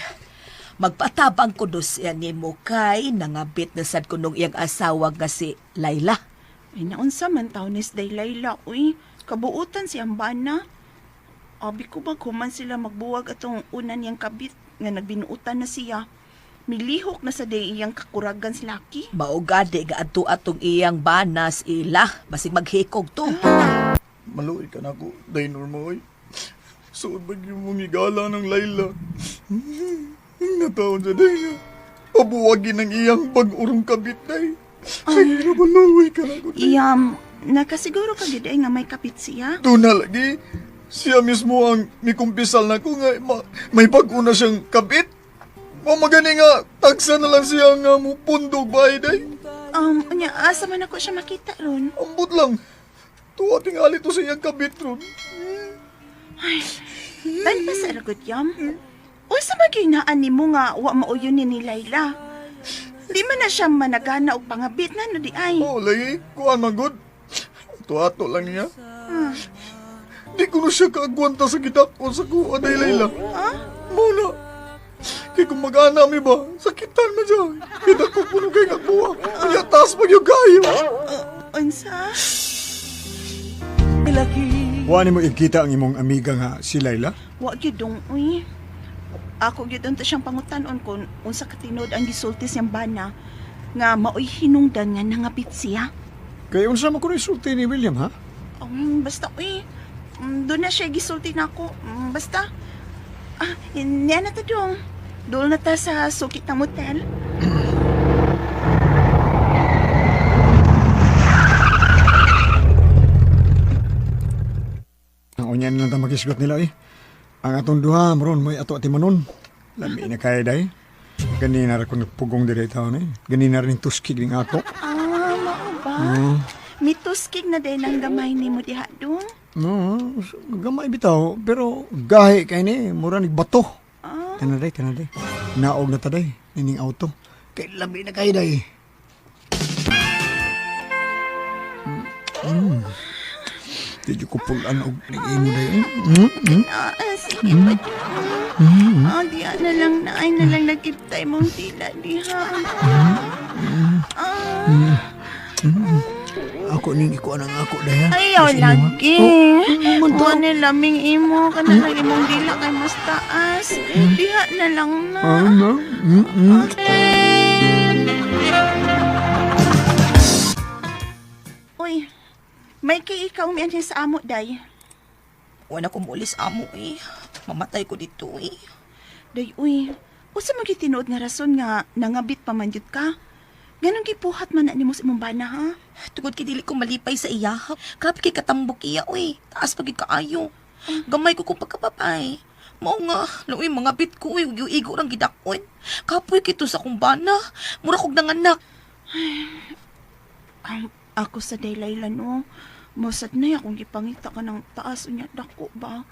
Magpatabang ko do siya nimo kay nangabit na sad ko nung iyang asawa nga si Laila. Ay, naunsa man taon ni Day Layla, uy. Kabuutan si Ambana. Abi ko ba kuman sila magbuwag atong una niyang kabit nga nagbinuutan na siya. Milihok na sa day iyang kakuragan si Lucky. Maugadi nga adto atong iyang banas ila basig maghikog to. Maluoy ka na ako, day Norma, oy. Suod ba yung mong higala ng Layla? Nataon sa day nga. Pabuwagin ang iyang bag-urong kabit, day. Ay, maluoy ka na ako, day. Iyam, nakasiguro ka gid ay nga may kapit siya. Doon na lagi. Siya mismo ang mikumpisal na ko nga may bag-o na siyang kabit. Mamagani nga, tagsa na lang siya nga mupundog ba, ay, day. Unya, asa man ako siya makita ron. Ambot lang. Tuwa tingali to sa iyang kabit ron. Ay, tan pa sa ragot yam. Unsa man gyud naan nimo nga wa mauyon ni Layla? Di man na siya managana og pangabit na no di ay. Oh, lagi, kuan man gud. Tuwa-to lang niya. Di ko na siya kaagwanta sa gidakon sa kuha day Layla. Ha? Muna. Kay kung mag-ana mi ba, sakitan man siya. Kita ko puno kay kakuha. Kaya taas pag yung kayo. Unsa? Wa nimo ikita ang imong amiga nga si Layla? Wa gyud dong uy. Ako gyud unta siyang pangutan-on kon unsa ka tinuod ang gisulti siyang bana nga maoy hinungdan nga nangabit siya. Kay unsa man kuno isulti ni William ha? Basta uy. Doon na siya gisulti nako. Basta. Ah, niya na ta dong. Doon na ta sa sukit ng motel. Ang unya na lang ta makisgot nila eh. Ang atong duha maron may ato atimanon. Lami na kay day. Ganina ra ko nagpugong dire taon eh. Ganina rin tuskig ning ako. Ah, mao ba? Mituskig na din ang gamay nimo diha dong. No, gamay bitaw pero gahi kay ni mura nig bato. Ah. Tanaday, tanaday. Naog na taday nining auto. Kay lami na kay day. Di ko pulan og ning imo day. Ah, sige pa dong. Ah, diha na lang na ay na lang nagkiptay mong tila diha. Ah. Ako ning ikuan ang ako day ha. Ayaw Mas imo, ha? lagi. Oh, Wa ni laming imo kana lang imong dila kay mas taas. Diha na lang na. Ah, no. Uy, may kay ikaw mianhi sa amo day. Wala ko mulis amo eh. Mamatay ko dito eh. Day uy, usa man gyud tinuod nga rason nga nangabit pa man gyud ka. Ganong gipuhat man na nimo sa imong bana ha? Tungod kay dili ko malipay sa iya. Grabe kay katambok iya uy. Taas pa gyud kaayo. Gamay ko kung pagkapapay. Mao nga, luoy mga bit ko uy, ug igo rang gidakon. Kapoy kito sa akong bana. Mura kog nanganak. Ako sa day Layla no. Mosad na akong gipangita ka ng taas unya dako ba.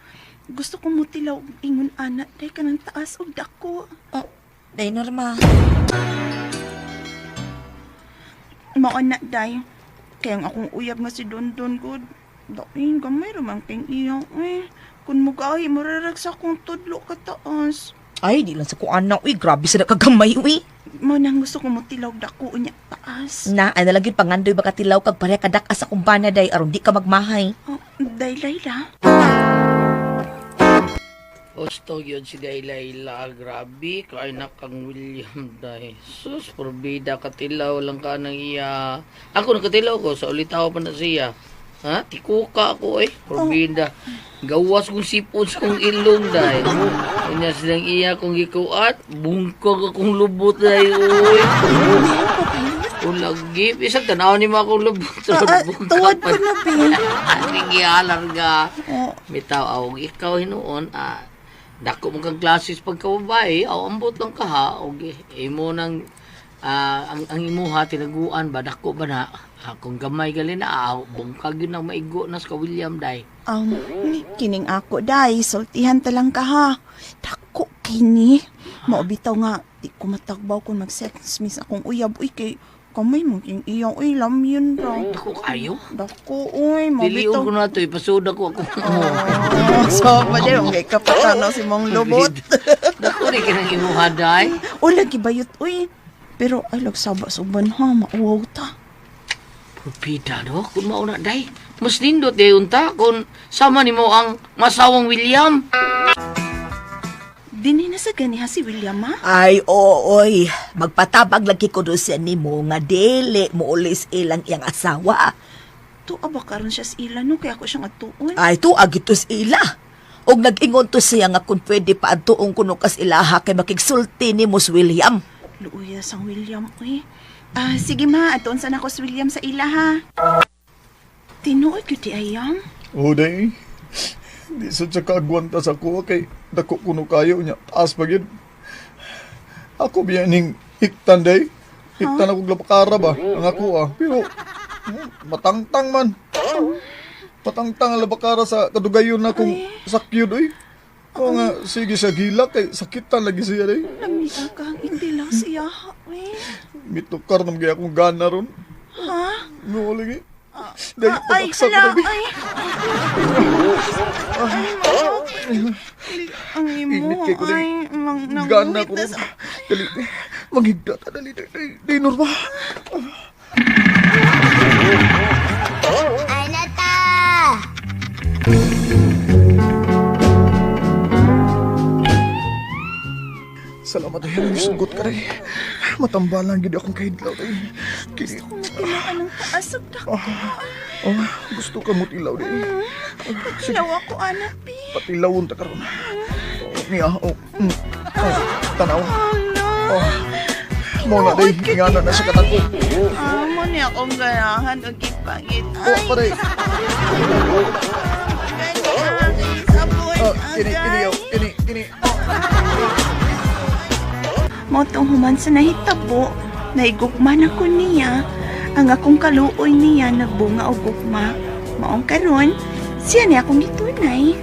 Gusto ko mo tilaw og ingon ana day ka ng taas og dako. Oh, day Norma. Mao na day. Kaya ang akong uyab nga si Dondon good. Dain gamay ra man king iya eh. Kun mugahi mararag sa akong tudlo ka taas. Ay, di lang sa ko anak uy. Grabe sa nakagamay uy. Mao nang gusto ko mo tilaw dako unya taas. Na, ay nalang yun pangandoy baka tilaw kag pareha kadak sa akong bana day aron di ka magmahay. Oh, day Layla. Gusto yun si Daylayla. Grabe, kay na kang William day. Sus, porbida, katilaw lang ka ng iya. Ako nakatilaw ko, sa ulitaw pa na siya. Ha? Tikuka ako eh. Probida. Gawas kong sipon sa kong ilong day. Inya silang iya kong gikuat. Bungkag akong lubot day. Uy. Ulagi. Bisag tanaw ni mo akong lubot. Tuwad ko na, be. Aning gihalar ka. Bitaw, aw, ikaw hinuon, dako mo kang klasis pagkababae, aw, ambot lang ka ha, og imo nang, ang imuha, tinaguan ba, dako ba na, kung gamay gali na, bungkag yun ang maigo na sa William, day. Kining ako, day. Sultihan ta lang ka, ha. Dako, kini. Maubitaw nga, di ko matagbaw kung mag-sex miss akong uyab. Uy, kay kamay mong king iya. Uy, lamyun ra. Dako kayo? Dako, uy. Dilion Maubitaw. ko na to, ipasuda ko ako. Oh, so, pa din, okay, kapatanaw si mong lubot. Dako rin kinang imuha, day. O, lagi bayot, uy. Pero, ay, lagsaba sa uban, ha. Mauwaw ta. Pupita, no? Kung mauna, day. Mas nindot, day, unta. Kung sama ni mo ang masawang William. Dini na sa ganiha si William, ha? Ay, oo, oy. Magpatabag lagi ko doon siya nimo nga dili mo ulis ilang iyang asawa. Tuwa ba karon siya sa ila, no? Kaya ako siyang atuon. Ay, tuag ito sa ila. Og nag-ingon to siya nga kung pwede pa adtuong kuno kas ilaha kay makigsulti ni Mos William. Luuya sang William, uy. Ah, sige ma, atuon sana ko si William sa ila, ha? Tinuod gyud di ayam. Oh, day. Di sa siya kaagwanta sa kuha kay dako kuno kayo niya. Taas pa gyud. Ako biya ning hiktan day. Hiktan ako lapakara ba ang ako ah. Pero matangtang man. Patangtang ang labakara sa kadugayon na kung sakyod oy. O nga sige sa gilak kay sakitan lagi siya day. Lamia ka ang itilaw siya, uy. Mitukar naman kaya akong gana ron. Ha? No, lagi. Day, Ay, pagaksa ko hala, lagi. ay. Ay, ma. Ang imo, Init kay ko ay, nang, nang, Gana ko ron. Dali, manghigda ta, dali, dali, dali, dali, Norma. Anata! Salamat ay nagsugot ka rin. Matambalan gid akong kahidlaw day. Kini, Gusto ko matilaw ng taas ug dako. oh, gusto ka mo tilaw day. Tilaw ako, anak, bi. Patilawon ta karon. Oh, niya, oh, oh, tanaw. Ala. Oh, mo na day, ingana na sa katako. Ah, mo niya akong ganahan og gipangit. Oh, pare. Saboy, Oh, kini, kini, oh, kini, kini. Mao tong human sa nahitabo, naigugma na ko niya. Ang akong kaluoy niya nagbunga og gugma. Maong karon, siya ni akong gitunay.